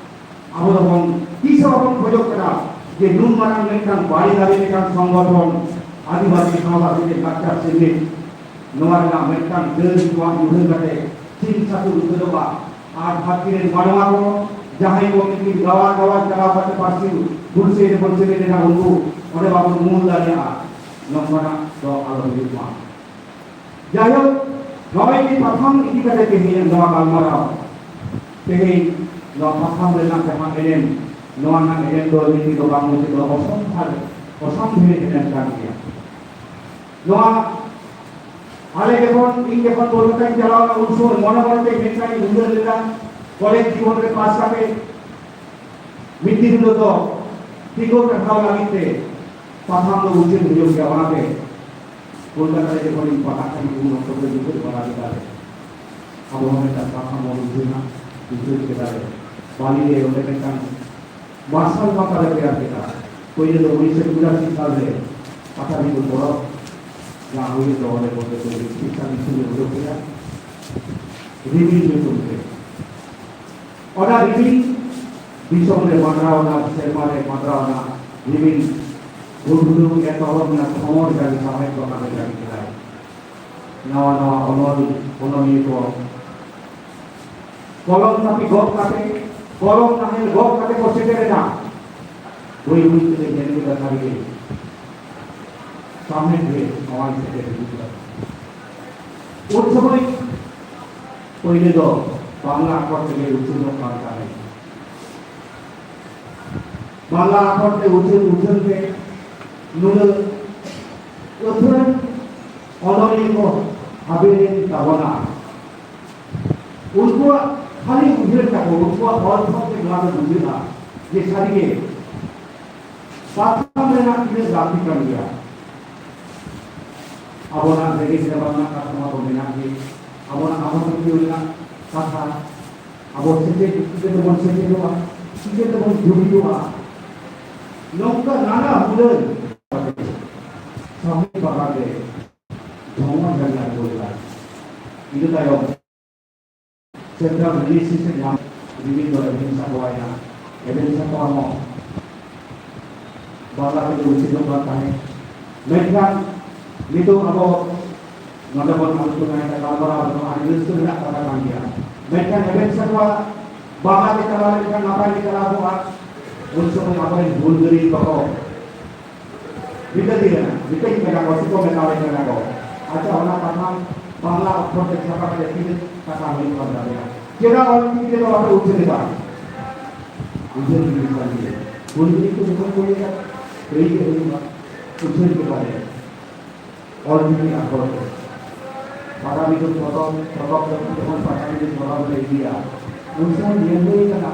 ᱟᱵᱚ ᱫᱚᱵᱚᱱ ᱛᱤᱥ ᱦᱚᱸ ᱵᱟᱵᱚᱱ ᱠᱷᱚᱡᱚᱜ ᱠᱟᱱᱟ ᱡᱮ ᱱᱩᱱ ᱢᱟᱨᱟᱝ ᱢᱤᱫᱴᱟᱝ ᱵᱟᱲᱮ ᱫᱟᱨᱮ ᱞᱮᱠᱟᱱ ᱥᱚᱝᱜᱚᱴᱷᱚᱱ ᱟᱹᱫᱤᱵᱟᱹᱥᱤ ᱥᱟᱶᱛᱟ ᱥᱮᱪᱮᱫ ᱞᱟᱠᱪᱟᱨ ᱥᱮᱢᱞᱮᱫ ᱱᱚᱣᱟ ᱨᱮᱱᱟᱜ ᱢᱤᱫᱴᱟᱝ ᱰᱟᱹᱨ ᱱᱚᱣᱟ ᱧᱩᱨᱦᱟᱹ ᱠᱟᱛᱮ ᱥᱤᱧ ᱥᱟᱹᱛᱩ ᱩᱛᱟᱹᱨᱚᱜᱼᱟ᱾ ᱟᱨ ᱫᱷᱟᱹᱨᱛᱤ ᱨᱮᱱ ᱢᱟᱱᱣᱟ ᱠᱚ ᱡᱟᱦᱟᱸᱭ ᱠᱚ ᱢᱤᱫ ᱜᱟᱣᱟ ᱜᱟᱣᱟ ᱪᱟᱞᱟᱣ ᱠᱟᱛᱮ ᱯᱟᱹᱨᱥᱤ ᱵᱩᱞᱥᱮ ᱨᱮ ᱵᱩᱞᱥᱮ ᱨᱮ ᱨᱮᱱᱟᱜ ᱩᱱᱠᱩ ᱚᱸᱰᱮ ᱵᱟᱵᱚᱱ ᱢᱩᱞ ᱫᱟᱲᱮᱭᱟᱜᱼᱟ, ᱱᱚᱝᱠᱟᱱᱟᱜ ᱫᱚ ᱟᱞᱚ ᱦᱩᱭᱩᱜ ᱢᱟ᱾ ᱡᱟᱭᱦᱳᱠ, ᱱᱚᱜᱼᱚᱭ ᱡᱮ ᱯᱟᱛᱷᱟᱢ ᱤᱫᱤ ᱠᱟᱛᱮ ᱛᱮᱦᱮᱧ ᱱᱚᱣᱟ ᱜᱟᱞᱢᱟᱨᱟᱣ, ᱛᱮᱦᱮᱧ ᱱᱚᱣᱟ ᱯᱟᱛᱷᱟᱢ ᱨᱮᱱᱟᱜ ᱡᱟᱦᱟᱸ ᱮᱱᱮᱢ, ᱱᱚᱣᱟ ᱨᱮᱱᱟᱜ ᱮᱱᱮᱢ ᱫᱚ ᱱᱤᱛ ᱫᱚ ᱵᱟᱝ ᱢᱩᱪᱟᱹᱫᱚᱜ, ᱚᱥᱚᱢᱵᱷᱟᱨ, ᱚᱥᱟᱢᱵᱷᱮᱲ ᱮᱱᱮᱢ ᱠᱟᱱ ᱜᱮᱭᱟ᱾ ᱱᱚᱣᱟ ᱟᱞᱮ ᱡᱚᱠᱷᱚᱱ, ᱤᱧ ᱡᱚᱠᱷᱚᱱ ᱠᱳᱞᱠᱟᱛᱟᱧ ᱪᱟᱞᱟᱣ ᱞᱮᱱᱟ, ᱩᱱ ᱥᱚᱢᱚᱭ ᱢᱚᱱᱮ ᱢᱚᱱᱮ ᱛᱮ ᱢᱤᱫᱴᱟᱝ ᱤᱧ ᱩᱭᱦᱟᱹᱨ ᱞᱮᱫᱟ, ᱠᱚᱞᱮᱡᱽ ᱡᱤᱵᱚᱱ ᱨᱮ ᱯᱟᱥ ᱠᱟᱛᱮ ᱢᱤᱫ ᱫᱤᱱ ᱦᱤᱞᱳᱜ ᱫᱚ ᱛᱤᱸᱜᱩ ᱴᱟᱨᱦᱟᱣ ᱞᱟᱹᱜᱤᱫ ᱛᱮ ᱯᱟᱛᱷᱟᱢ ᱫᱚ ᱩᱪᱷᱟᱹᱱ ᱦᱩᱭᱩᱜ ᱜᱮᱭᱟ᱾ ᱚᱱᱟᱛᱮ ᱠᱳᱞᱠᱟᱛᱟ ᱨᱮ ᱡᱚᱠᱷᱚᱱ ᱤᱧ ᱯᱟᱲᱦᱟᱜ ᱠᱟᱱᱟ, ᱩᱱ ᱚᱠᱛᱚ ᱫᱚ ᱩᱭᱦᱟᱹᱨ ᱵᱟᱲᱟ ᱞᱮᱫᱟ ᱞᱮ, ᱟᱵᱚ ᱦᱚᱸ ᱢᱤᱫᱴᱟᱝ ᱯᱟᱛᱷᱟᱢ ᱵᱚᱱ ᱩᱪᱷᱟᱹᱱᱟ, ᱩᱪᱷᱟᱹᱱ ᱠᱮᱫᱟ ᱞᱮ᱾ ᱵᱟᱞᱤ ᱨᱮ ᱚᱸᱰᱮ ᱢᱤᱫᱴᱟᱝ ᱢᱟᱨᱥᱟᱞ ᱯᱟᱛᱟ ᱞᱮ ᱛᱮᱭᱟᱨ ᱠᱮᱫᱟ᱾ ᱯᱳᱭᱞᱳ ᱫᱚ ᱩᱱᱤᱥᱥᱚ ᱪᱩᱨᱟᱥᱤ ᱥᱟᱞ ᱨᱮ ᱯᱟᱴᱟᱵᱤᱸᱫᱷᱟᱹ ᱯᱚᱨᱚᱵᱽ, ᱡᱟᱦᱟᱸ ᱦᱩᱭ ᱫᱚ ᱚᱸᱰᱮ ᱵᱚᱞᱮ ᱫᱚ ᱢᱤᱫᱴᱟᱝ ᱧᱩᱛᱩᱢ ᱞᱮ ᱩᱰᱩᱠ ᱠᱮᱫᱟ, ᱨᱤᱢᱤᱞ ᱧᱩᱛᱩᱢ ᱛᱮ᱾ ᱚᱱᱟ ᱨᱤᱢᱤᱞ ᱫᱤᱥᱚᱢ ᱨᱮ ᱢᱟᱰᱨᱟᱣ ᱮᱱᱟ, ᱥᱮᱨᱢᱟ ᱨᱮ ᱢᱟᱰᱨᱟᱣ ᱮᱱᱟ, ᱨᱤᱢᱤᱞ ᱦᱩᱰᱦᱩᱰᱟᱹᱣ ᱮᱛᱚᱦᱚᱵ ᱮᱱᱟ, ᱠᱷᱚᱢᱚᱨ ᱡᱟᱹᱲᱤ ᱥᱟᱶᱦᱮᱫ ᱵᱟᱦᱟ ᱨᱮ ᱡᱟᱹᱲᱤ ᱠᱮᱫᱟᱭ᱾ ᱱᱟᱣᱟ ᱱᱟᱣᱟ ᱚᱱᱚᱞ, ᱚᱱᱚᱞᱤᱭᱟᱹ ᱠᱚ ᱠᱚᱞᱚᱢ ᱠᱟᱹᱯᱤ ᱜᱚᱜ ᱠᱟᱛᱮ, ᱠᱚᱞᱚᱢ ᱱᱟᱦᱮᱞ ᱜᱚᱜ ᱠᱟᱛᱮ ᱠᱚ ᱥᱮᱴᱮᱨ ᱮᱱᱟ᱾ ᱵᱟᱹᱭ ᱵᱟᱹᱭ ᱛᱮᱞᱮ ᱧᱮᱞ ᱠᱮᱫᱟ ᱥᱟᱹᱨᱤᱜᱮ ᱥᱟᱢᱱᱮ ᱨᱮ ᱱᱚᱣᱟ ᱥᱮᱴᱮᱨ ᱦᱤᱡᱩᱜ ᱠᱟᱱᱟ᱾ ᱩᱱ ᱥᱚᱢᱚᱭ ᱯᱳᱭᱞᱳ ᱫᱚ ᱵᱟᱝᱞᱟ ᱟᱠᱷᱚᱨ ᱛᱮᱜᱮ ᱩᱪᱷᱟᱹᱱᱚᱜ ᱠᱟᱱ ᱛᱟᱦᱮᱸᱫ᱾ ᱵᱟᱝᱞᱟ ᱟᱠᱷᱚᱨ ᱛᱮ ᱩᱪᱷᱟᱹᱱ ᱩᱪᱷᱟᱹᱱ ᱛᱮ ᱱᱩᱱᱟᱹᱜ ᱟᱹᱛᱷᱟᱹᱱ ᱚᱱᱚᱞᱤᱭᱟᱹ ᱠᱚ ᱦᱟᱵᱮ ᱞᱮᱱ ᱛᱟᱵᱚᱱᱟ᱾ ᱩᱱᱠᱩᱣᱟᱜ ᱠᱷᱟᱹᱞᱤ ᱩᱭᱦᱟᱹᱨ ᱛᱟᱠᱚ, ᱩᱱᱠᱩᱣᱟᱜ ᱚᱞ ᱯᱚᱛᱷᱚᱵ ᱛᱮ ᱱᱚᱣᱟ ᱫᱚ ᱵᱩᱡᱷᱟᱹᱜᱼᱟ ᱡᱮ ᱥᱟᱹᱨᱤᱜᱮ ᱯᱟᱛᱷᱟᱢ ᱨᱮᱱᱟᱜ ᱛᱤᱱᱟᱹᱜ ᱞᱟᱹᱠᱛᱤ ᱠᱟᱱ ᱜᱮᱭᱟ᱾ ᱟᱵᱚᱱᱟᱜ ᱨᱮᱸᱜᱮᱡ ᱨᱟᱵᱟᱝ ᱨᱮᱱᱟᱜ ᱠᱟᱛᱷᱟ ᱢᱟ ᱵᱚᱱ ᱢᱮᱱᱟᱜ ᱜᱮ, ᱟᱵᱚᱱᱟᱜ ᱟᱵᱚ ᱯᱟᱹᱛᱭᱟᱹᱣ ᱨᱮᱱᱟᱜ ᱠᱟᱛᱷᱟ, ᱟᱵᱚ ᱥᱮᱪᱮᱫ ᱪᱤᱠᱟᱹ ᱛᱮᱵᱚᱱ ᱥᱮᱪᱮᱫᱚᱜᱼᱟ, ᱪᱤᱠᱟᱹ ᱛᱮᱵᱚᱱ ᱡᱩᱢᱤᱫᱚᱜᱼᱟ, ᱱᱚᱝᱠᱟ ᱱᱟᱱᱟ ᱦᱩᱱᱟᱹᱨ ᱥᱟᱶᱦᱮᱫ ᱵᱟᱜᱟᱱ ᱨᱮ ᱡᱷᱚᱢᱚᱨ ᱡᱟᱹᱲᱤ ᱟᱬᱜᱚ ᱞᱮᱫᱟ᱾ ᱤᱱᱟᱹ ᱛᱟᱭᱚᱢ ᱥᱮᱱᱴᱨᱟᱞ ᱨᱤᱞᱤᱡᱽ ᱥᱤᱥᱴᱮᱢ ᱧᱟᱢ, ᱨᱤᱞᱤᱡᱽ ᱫᱚ ᱮᱵᱷᱮᱱ ᱥᱟᱠᱣᱟ ᱮᱱᱟ᱾ ᱮᱵᱷᱮᱱ ᱥᱟᱠᱣᱟ ᱦᱚᱸ ᱵᱟᱝᱞᱟ ᱛᱮᱜᱮ ᱩᱪᱷᱟᱹᱱᱚᱜ ᱠᱟᱱ ᱛᱟᱦᱮᱸᱫ᱾ ᱢᱮᱱᱠᱷᱟᱱ ᱱᱤᱛᱚᱜ ᱟᱵᱚ ᱱᱚᱰᱮ ᱵᱚᱱ ᱟᱞᱳᱪᱚᱱᱟᱭᱮᱫᱟ, ᱜᱟᱞᱢᱟᱨᱟᱣ ᱨᱮᱦᱚᱸ ᱟᱹᱰᱤ ᱨᱟᱹᱥᱠᱟᱹ ᱨᱮᱱᱟᱜ ᱠᱟᱛᱷᱟ ᱠᱟᱱ ᱜᱮᱭᱟ᱾ ᱢᱮᱱᱠᱷᱟᱱ ᱮᱵᱷᱮᱱ ᱥᱟᱠᱣᱟ ᱵᱟᱝᱞᱟ ᱛᱮ ᱪᱟᱞᱟᱣ ᱞᱮᱱᱠᱷᱟᱱ ᱱᱟᱯᱟᱭ ᱜᱮ ᱪᱟᱞᱟᱣ ᱠᱚᱜᱼᱟ᱾ ᱩᱱ ᱥᱚᱢᱚᱭ ᱟᱵᱚᱨᱮᱱ ᱦᱩᱞᱜᱟᱹᱨᱤᱭᱟᱹ ᱠᱚᱠᱚ ᱢᱮᱛᱟᱫᱤᱧ ᱠᱟᱱᱟ, ᱢᱮᱛᱟᱹᱧ ᱠᱟᱱᱟ ᱠᱚ, ᱥᱮᱠᱚ ᱢᱮᱛᱟᱣᱟᱹᱧ ᱠᱟᱱᱟ ᱠᱚ, ᱟᱪᱪᱷᱟ, ᱚᱱᱟ ᱯᱟᱛᱷᱟᱢ ᱵᱟᱝᱞᱟ ᱚᱠᱠᱷᱚᱨ ᱛᱮ ᱪᱷᱟᱯᱟ ᱠᱟᱛᱮ ᱛᱤᱱᱟᱹᱜ ᱴᱟᱠᱟ ᱦᱩᱭᱩᱜ ᱠᱟᱱ ᱛᱟᱯᱮᱭᱟ? ᱪᱮᱫᱟᱜ ᱚᱞ ᱪᱤᱠᱤ ᱛᱮᱫᱚ ᱵᱟᱯᱮ ᱩᱪᱷᱟᱹᱱ ᱮᱫᱟ? ᱩᱪᱷᱟᱹᱱ ᱡᱤᱱᱤᱥ ᱠᱟᱱ ᱜᱮᱭᱟ᱾ ᱦᱩᱞᱜᱟᱹᱨᱤᱭᱟᱹ ᱠᱚ ᱡᱚᱠᱷᱚᱱ ᱠᱚ ᱞᱟᱹᱭᱟ, ᱞᱟᱹᱭ ᱜᱮ ᱦᱩᱭᱩᱜᱼᱟ, ᱩᱪᱷᱟᱹᱱ ᱜᱮ ᱵᱟᱨᱭᱟ᱾ ᱚᱞ ᱪᱤᱠᱤ ᱟᱠᱷᱚᱨ ᱛᱮ᱾ ᱯᱟᱴᱟᱵᱤᱸᱫᱷᱟᱹ ᱯᱚᱛᱚᱵ, ᱯᱚᱛᱚᱵ ᱡᱚᱠᱷᱚᱱ ᱯᱟᱴᱟᱵᱤᱸᱫᱷᱟᱹ ᱯᱚᱛᱚᱵ ᱞᱮ ᱤᱫᱤᱭᱟ, ᱩᱱ ᱥᱚᱢᱚᱭ ᱧᱮᱞ ᱦᱩᱭ ᱠᱟᱱᱟ,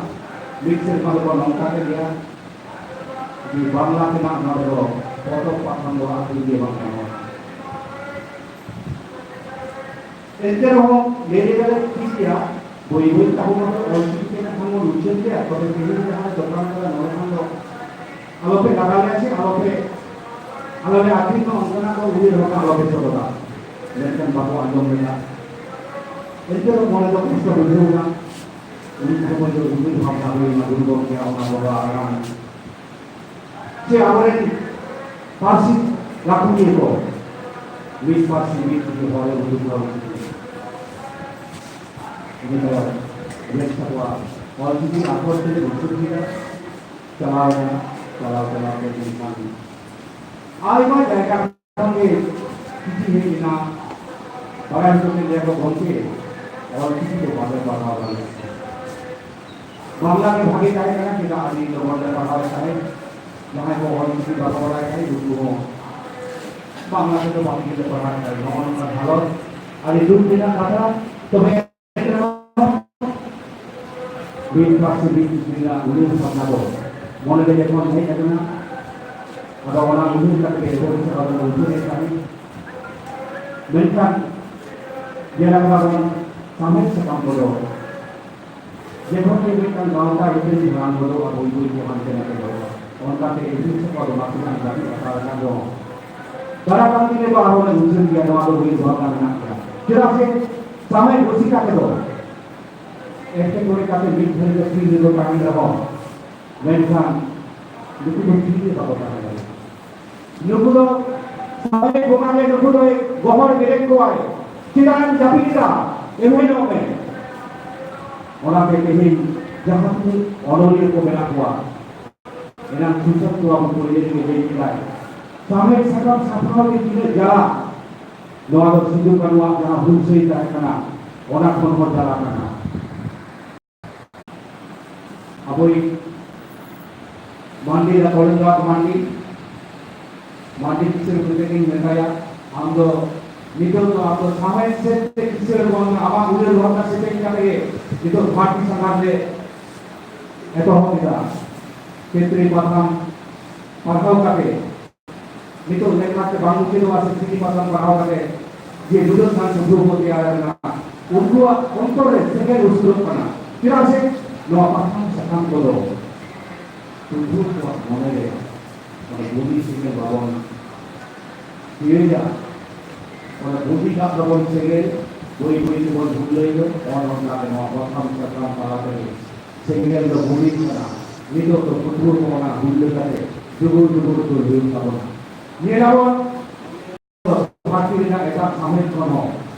ᱢᱤᱫ ᱥᱮᱨᱢᱟ ᱫᱚᱠᱚ ᱱᱚᱝᱠᱟ ᱠᱮᱫ ᱞᱮᱭᱟ ᱡᱮ ᱵᱟᱝᱞᱟ ᱛᱮᱱᱟᱜ ᱱᱚᱰᱮ ᱫᱚ ᱯᱚᱛᱚᱵ ᱯᱟᱛᱷᱟᱢ ᱫᱚ ᱟᱹᱠᱷᱨᱤᱧ ᱜᱮ ᱵᱟᱝ ᱜᱟᱱᱚᱜᱼᱟ᱾ ᱮᱱᱛᱮ ᱨᱮᱦᱚᱸ ᱞᱟᱹᱭ ᱞᱮᱫᱟ ᱞᱮ, ᱴᱷᱤᱠ ᱜᱮᱭᱟ, ᱵᱳᱭ ᱵᱳᱭ ᱛᱟᱵᱚᱱ ᱢᱟᱛᱚ ᱚᱞ ᱪᱤᱠᱤ ᱛᱮ ᱱᱟᱜ ᱠᱷᱟᱱ ᱵᱚᱱ ᱩᱪᱷᱟᱹᱱ ᱜᱮᱭᱟ, ᱛᱚᱵᱮ ᱛᱮᱦᱮᱧ ᱡᱟᱦᱟᱸ ᱫᱚᱠᱟᱱ ᱠᱟᱱᱟ ᱱᱚᱰᱮ ᱠᱷᱟᱱ ᱫᱚ ᱟᱞᱚᱯᱮ ᱞᱟᱜᱟ ᱞᱮᱭᱟ ᱥᱮ ᱟᱞᱚᱯᱮ, ᱟᱞᱚᱞᱮ ᱟᱹᱠᱷᱨᱤᱧ ᱢᱟ, ᱚᱱᱠᱟᱱᱟᱜ ᱫᱚ ᱩᱭᱦᱟᱹᱨ ᱵᱷᱟᱵᱽᱱᱟ ᱟᱞᱚᱯᱮ ᱥᱚᱫᱚᱨᱟ᱾ ᱢᱮᱱᱠᱷᱟᱱ ᱵᱟᱠᱚ ᱟᱸᱡᱚᱢ ᱞᱮᱫᱟ᱾ ᱮᱱᱛᱮ ᱨᱮᱦᱚᱸ ᱢᱚᱱᱮ ᱫᱚ ᱠᱚᱥᱴᱚ ᱵᱩᱡᱷᱟᱹᱣ ᱮᱱᱟ᱾ ᱩᱱ ᱥᱚᱢᱚᱭ ᱫᱚ ᱩᱭᱦᱟᱹᱨ ᱵᱷᱟᱵᱽᱱᱟ ᱦᱩᱭ ᱮᱱᱟ, ᱜᱩᱨᱩ ᱜᱚᱢᱠᱮᱭᱟᱜ ᱚᱱᱟ ᱵᱚᱸᱜᱟ ᱟᱲᱟᱝ ᱥᱮ ᱟᱵᱚᱨᱮᱱ ᱯᱟᱹᱨᱥᱤ ᱜᱟᱹᱠᱷᱩᱲᱤᱭᱟᱹ ᱠᱚ ᱢᱤᱫ ᱯᱟᱹᱨᱥᱤ ᱢᱤᱫ ᱪᱤᱠᱤ ᱦᱚᱲ ᱮ ᱩᱫᱩᱜ ᱠᱚᱣᱟ᱾ ᱤᱱᱟᱹ ᱛᱟᱭᱚᱢ ᱵᱮᱥ ᱛᱟᱠᱚᱣᱟ ᱚᱞ ᱪᱤᱠᱤ ᱟᱠᱷᱚᱨ ᱛᱮᱞᱮ ᱩᱪᱷᱟᱹᱱ ᱠᱮᱫᱟ᱾ ᱪᱟᱞᱟᱣ ᱮᱱᱟ, ᱪᱟᱞᱟᱣ ᱪᱟᱞᱟᱣ ᱛᱮ ᱢᱮᱱᱠᱷᱟᱱ ᱟᱭᱢᱟ ᱡᱟᱭᱜᱟ ᱠᱷᱚᱱ ᱜᱮ ᱪᱤᱴᱷᱤ ᱦᱮᱡ ᱮᱱᱟ, ᱵᱟᱲᱟᱭ ᱦᱚᱪᱚ ᱠᱮᱫ ᱞᱮᱭᱟ ᱠᱚ, "ᱜᱚᱢᱠᱮ, ᱚᱞ ᱪᱤᱠᱤ ᱫᱚ ᱵᱟᱞᱮ ᱯᱟᱲᱦᱟᱣ ᱫᱟᱲᱮᱭᱟᱜ ᱠᱟᱱᱟ, ᱵᱟᱝᱞᱟ ᱜᱮ ᱵᱷᱟᱜᱮ ᱛᱟᱦᱮᱸ ᱠᱟᱱᱟ, ᱪᱮᱫᱟᱜ ᱟᱹᱰᱤ ᱞᱚᱜᱚᱱ ᱞᱮ ᱯᱟᱲᱦᱟᱣ ᱮᱫ ᱛᱟᱦᱮᱸᱫ, ᱡᱟᱦᱟᱸᱭ ᱠᱚ ᱚᱞ ᱪᱤᱠᱤ ᱵᱟᱠᱚ ᱵᱟᱲᱟᱭ ᱛᱟᱦᱮᱸᱫ ᱩᱱᱠᱩ ᱦᱚᱸ ᱵᱟᱝᱞᱟ ᱛᱮᱫᱚ ᱵᱷᱟᱜᱮ ᱜᱮᱞᱮ ᱯᱟᱲᱦᱟᱣ ᱮᱫ ᱛᱟᱦᱮᱸᱫ", ᱱᱚᱜᱼᱚ ᱱᱚᱝᱠᱟ ᱦᱟᱞᱚᱛ, ᱟᱹᱰᱤ ᱫᱩᱠ ᱨᱮᱱᱟᱜ ᱠᱟᱛᱷᱟ᱾ ᱛᱚᱵᱮ ᱢᱤᱫ ᱯᱟᱹᱨᱥᱤ ᱢᱤᱫ ᱪᱤᱠᱤ ᱨᱮᱱᱟᱜ ᱩᱭᱦᱟᱹᱨ ᱵᱷᱟᱵᱽᱱᱟ ᱫᱚ ᱢᱚᱱᱮ ᱨᱮ ᱡᱚᱠᱷᱚᱱ ᱦᱮᱡ ᱟᱠᱟᱱᱟ, ᱟᱫᱚ ᱚᱱᱟ ᱩᱭᱦᱟᱹᱨ ᱠᱟᱛᱮ ᱜᱮ ᱮᱦᱚᱵ ᱥᱮ ᱟᱫᱚ ᱩᱭᱦᱟᱹᱨ ᱮᱫ ᱛᱟᱦᱮᱸᱫ᱾ ᱢᱮᱱᱠᱷᱟᱱ ᱡᱮᱞᱮᱠᱟ ᱵᱚᱱ ᱥᱟᱶᱦᱮᱫ ᱥᱟᱠᱟᱢ ᱠᱚᱫᱚ ᱡᱚᱠᱷᱚᱱ ᱜᱮ ᱢᱤᱫᱴᱟᱝ ᱜᱟᱶᱛᱟ ᱦᱤᱥᱟᱹᱵ ᱡᱟᱦᱟᱸ ᱠᱚᱫᱚ ᱟᱵᱚ ᱵᱚᱱ ᱡᱚᱦᱟᱱ ᱠᱟᱱᱟ ᱠᱚ, ᱚᱱᱠᱟ ᱛᱮ ᱤᱥᱤᱱ ᱥᱟᱯᱷᱟ ᱫᱚ ᱢᱟᱥᱮ ᱟᱹᱰᱤ ᱜᱟᱱ ᱟᱠᱟᱫ ᱨᱮᱱᱟᱜ ᱫᱚ ᱫᱟᱨᱟ ᱠᱟᱱ ᱫᱤᱱ ᱨᱮᱫᱚ ᱟᱨᱦᱚᱸ ᱞᱮ ᱩᱪᱷᱟᱹᱱ ᱜᱮᱭᱟ, ᱱᱚᱣᱟ ᱫᱚ ᱩᱭᱦᱟᱹᱨ ᱵᱷᱟᱵᱽᱱᱟ ᱢᱮᱱᱟᱜ ᱜᱮᱭᱟ᱾ ᱪᱮᱫᱟᱜ ᱥᱮ ᱥᱟᱶᱦᱮᱫ ᱨᱩᱥᱤᱠᱟ ᱛᱮᱫᱚ ᱮᱴᱠᱮᱴᱚᱬᱮ ᱠᱟᱛᱮ ᱢᱤᱫ ᱜᱷᱟᱹᱲᱤ ᱫᱚ ᱛᱷᱤᱨ ᱨᱮᱫᱚ ᱛᱟᱦᱮᱱ ᱨᱮᱦᱚᱸ, ᱢᱮᱱᱠᱷᱟᱱ ᱱᱩᱠᱩ ᱫᱚ ᱛᱷᱤᱨ ᱨᱮ ᱵᱟᱠᱚ ᱛᱟᱦᱮᱸ ᱫᱟᱲᱮᱭᱟᱜᱼᱟ᱾ ᱱᱩᱠᱩ ᱫᱚ ᱥᱟᱶᱦᱮᱫ ᱵᱚᱸᱜᱟ ᱜᱮ ᱱᱩᱠᱩ ᱫᱚᱭ ᱜᱚᱦᱚᱲ ᱵᱮᱨᱮᱫ ᱠᱚᱣᱟᱭ᱾ ᱪᱮᱫᱟᱜ ᱮᱢ ᱡᱟᱹᱯᱤᱫ ᱮᱫᱟ? ᱮᱵᱷᱮᱱᱚᱜ ᱢᱮ᱾ ᱚᱱᱟᱛᱮ ᱛᱮᱦᱮᱧ ᱡᱟᱦᱟᱸ ᱛᱤᱱᱟᱹᱜ ᱚᱱᱚᱞᱤᱭᱟᱹ ᱠᱚ ᱢᱮᱱᱟᱜ ᱠᱚᱣᱟ, ᱮᱱᱟᱝ ᱥᱩᱥᱟᱱᱛ ᱵᱟᱵᱩ ᱯᱳᱭᱞᱳ ᱨᱮᱜᱮ ᱞᱟᱹᱭ ᱠᱮᱫᱟᱭ, ᱥᱟᱶᱦᱮᱫ ᱥᱟᱠᱟᱢ ᱥᱟᱯᱲᱟᱣ ᱜᱮ ᱛᱤᱱᱟᱹᱜ ᱡᱟᱞᱟ, ᱱᱚᱣᱟ ᱫᱚ ᱥᱤᱫᱩ ᱠᱟᱹᱱᱩᱣᱟᱜ ᱡᱟᱦᱟᱸ ᱦᱩᱞᱥᱟᱹᱭ ᱛᱟᱦᱮᱸ ᱠᱟᱱᱟ, ᱚᱱᱟ ᱠᱷᱚᱱ ᱦᱚᱸ ᱡᱟᱞᱟ ᱠᱟᱱᱟ᱾ ᱟᱵᱚᱭᱤᱡ ᱢᱟᱱᱰᱤ ᱫᱟ ᱠᱚᱞᱮᱱᱫᱨᱚᱱᱟᱛᱷ ᱢᱟᱱᱰᱤ, ᱢᱟᱱᱰᱤ ᱠᱤᱥᱟᱹᱬ ᱢᱮᱱᱛᱮ ᱜᱤᱧ ᱢᱮᱛᱟᱭᱟ, ᱟᱢ ᱫᱚ ᱱᱤᱛᱚᱜ ᱫᱚ ᱟᱢ ᱫᱚ ᱥᱟᱶᱦᱮᱫ ᱥᱮᱫ ᱛᱮ ᱠᱤᱥᱟᱹᱬ ᱵᱟᱝ, ᱟᱢᱟᱜ ᱩᱭᱦᱟᱹᱨ ᱵᱷᱟᱵᱽᱱᱟ ᱥᱮᱴᱮᱡ ᱠᱟᱛᱮ ᱜᱮ ᱱᱤᱛᱚᱜ ᱜᱷᱟᱴᱤ ᱥᱟᱸᱜᱷᱟᱨ ᱞᱮ ᱮᱛᱚᱦᱚᱵ ᱮᱫᱟ᱾ ᱛᱮᱛᱨᱤ ᱯᱟᱛᱷᱟᱢ ᱯᱟᱲᱦᱟᱣ ᱠᱟᱛᱮ ᱱᱤᱛᱚᱜ ᱞᱮᱠᱟᱛᱮ ᱵᱟᱝ ᱩᱪᱤᱛᱚᱜᱼᱟ ᱥᱮ ᱥᱨᱤᱱᱤᱵᱟᱥᱚᱱ ᱯᱟᱲᱦᱟᱣ ᱠᱟᱛᱮ ᱡᱮ ᱱᱩᱱᱟᱹᱜ ᱜᱟᱱ ᱯᱟᱹᱴᱷᱩᱣᱟᱹ ᱠᱚ ᱛᱮᱭᱟᱨ ᱟᱠᱟᱱᱟ, ᱩᱱᱠᱩᱣᱟᱜ ᱚᱱᱛᱚᱨ ᱨᱮ ᱥᱮᱸᱜᱮᱞ ᱩᱥᱩᱞᱚᱜ ᱠᱟᱱᱟ᱾ ᱪᱮᱫᱟᱜ ᱥᱮ ᱱᱚᱣᱟ ᱯᱟᱛᱷᱟᱢ ᱥᱟᱠᱟᱢ ᱠᱚᱫᱚ ᱯᱟᱹᱴᱷᱩᱣᱟᱹ ᱠᱚᱣᱟᱜ ᱢᱚᱱᱮ ᱨᱮ ᱚᱱᱟ ᱵᱩᱸᱫᱤ ᱥᱮᱸᱜᱮᱞ ᱵᱟᱵᱚᱱ ᱤᱭᱟᱹᱭᱟ, ᱚᱱᱟ ᱵᱩᱸᱫᱤ ᱠᱟᱜ ᱛᱟᱵᱚᱱ ᱥᱮᱸᱜᱮᱞ ᱵᱟᱹᱭ ᱵᱟᱹᱭ ᱛᱮᱵᱚᱱ ᱰᱷᱩᱞᱟᱹᱭ ᱫᱚ, ᱚᱱ ᱚᱱᱠᱟ ᱜᱮ ᱱᱚᱣᱟ ᱯᱟᱛᱷᱟᱢ ᱥᱟᱠᱟᱢ ᱛᱟᱞᱟ ᱛᱮᱜᱮ ᱥᱮᱸᱜᱮᱞ ᱫᱚ ᱵᱩᱰᱤᱜ ᱠᱟᱱᱟ᱾ ᱱᱤᱛᱚᱜ ᱫᱚ ᱯᱟᱹᱴᱷᱩᱣᱟᱹ ᱠᱚ ᱚᱱᱟ ᱦᱩᱭ ᱞᱮᱠᱟᱛᱮ ᱡᱩᱜᱩᱲ ᱡᱩᱜᱩᱲ ᱫᱚ ᱦᱩᱭᱩᱜ ᱛᱟᱵᱚᱱᱟ᱾ ᱧᱮᱞᱟᱵᱚᱱ, ᱫᱷᱟᱹᱨᱛᱤ ᱨᱮᱱᱟᱜ ᱮᱴᱟᱜ ᱥᱟᱶᱦᱮᱫ ᱠᱷᱚᱱ ᱦᱚᱸ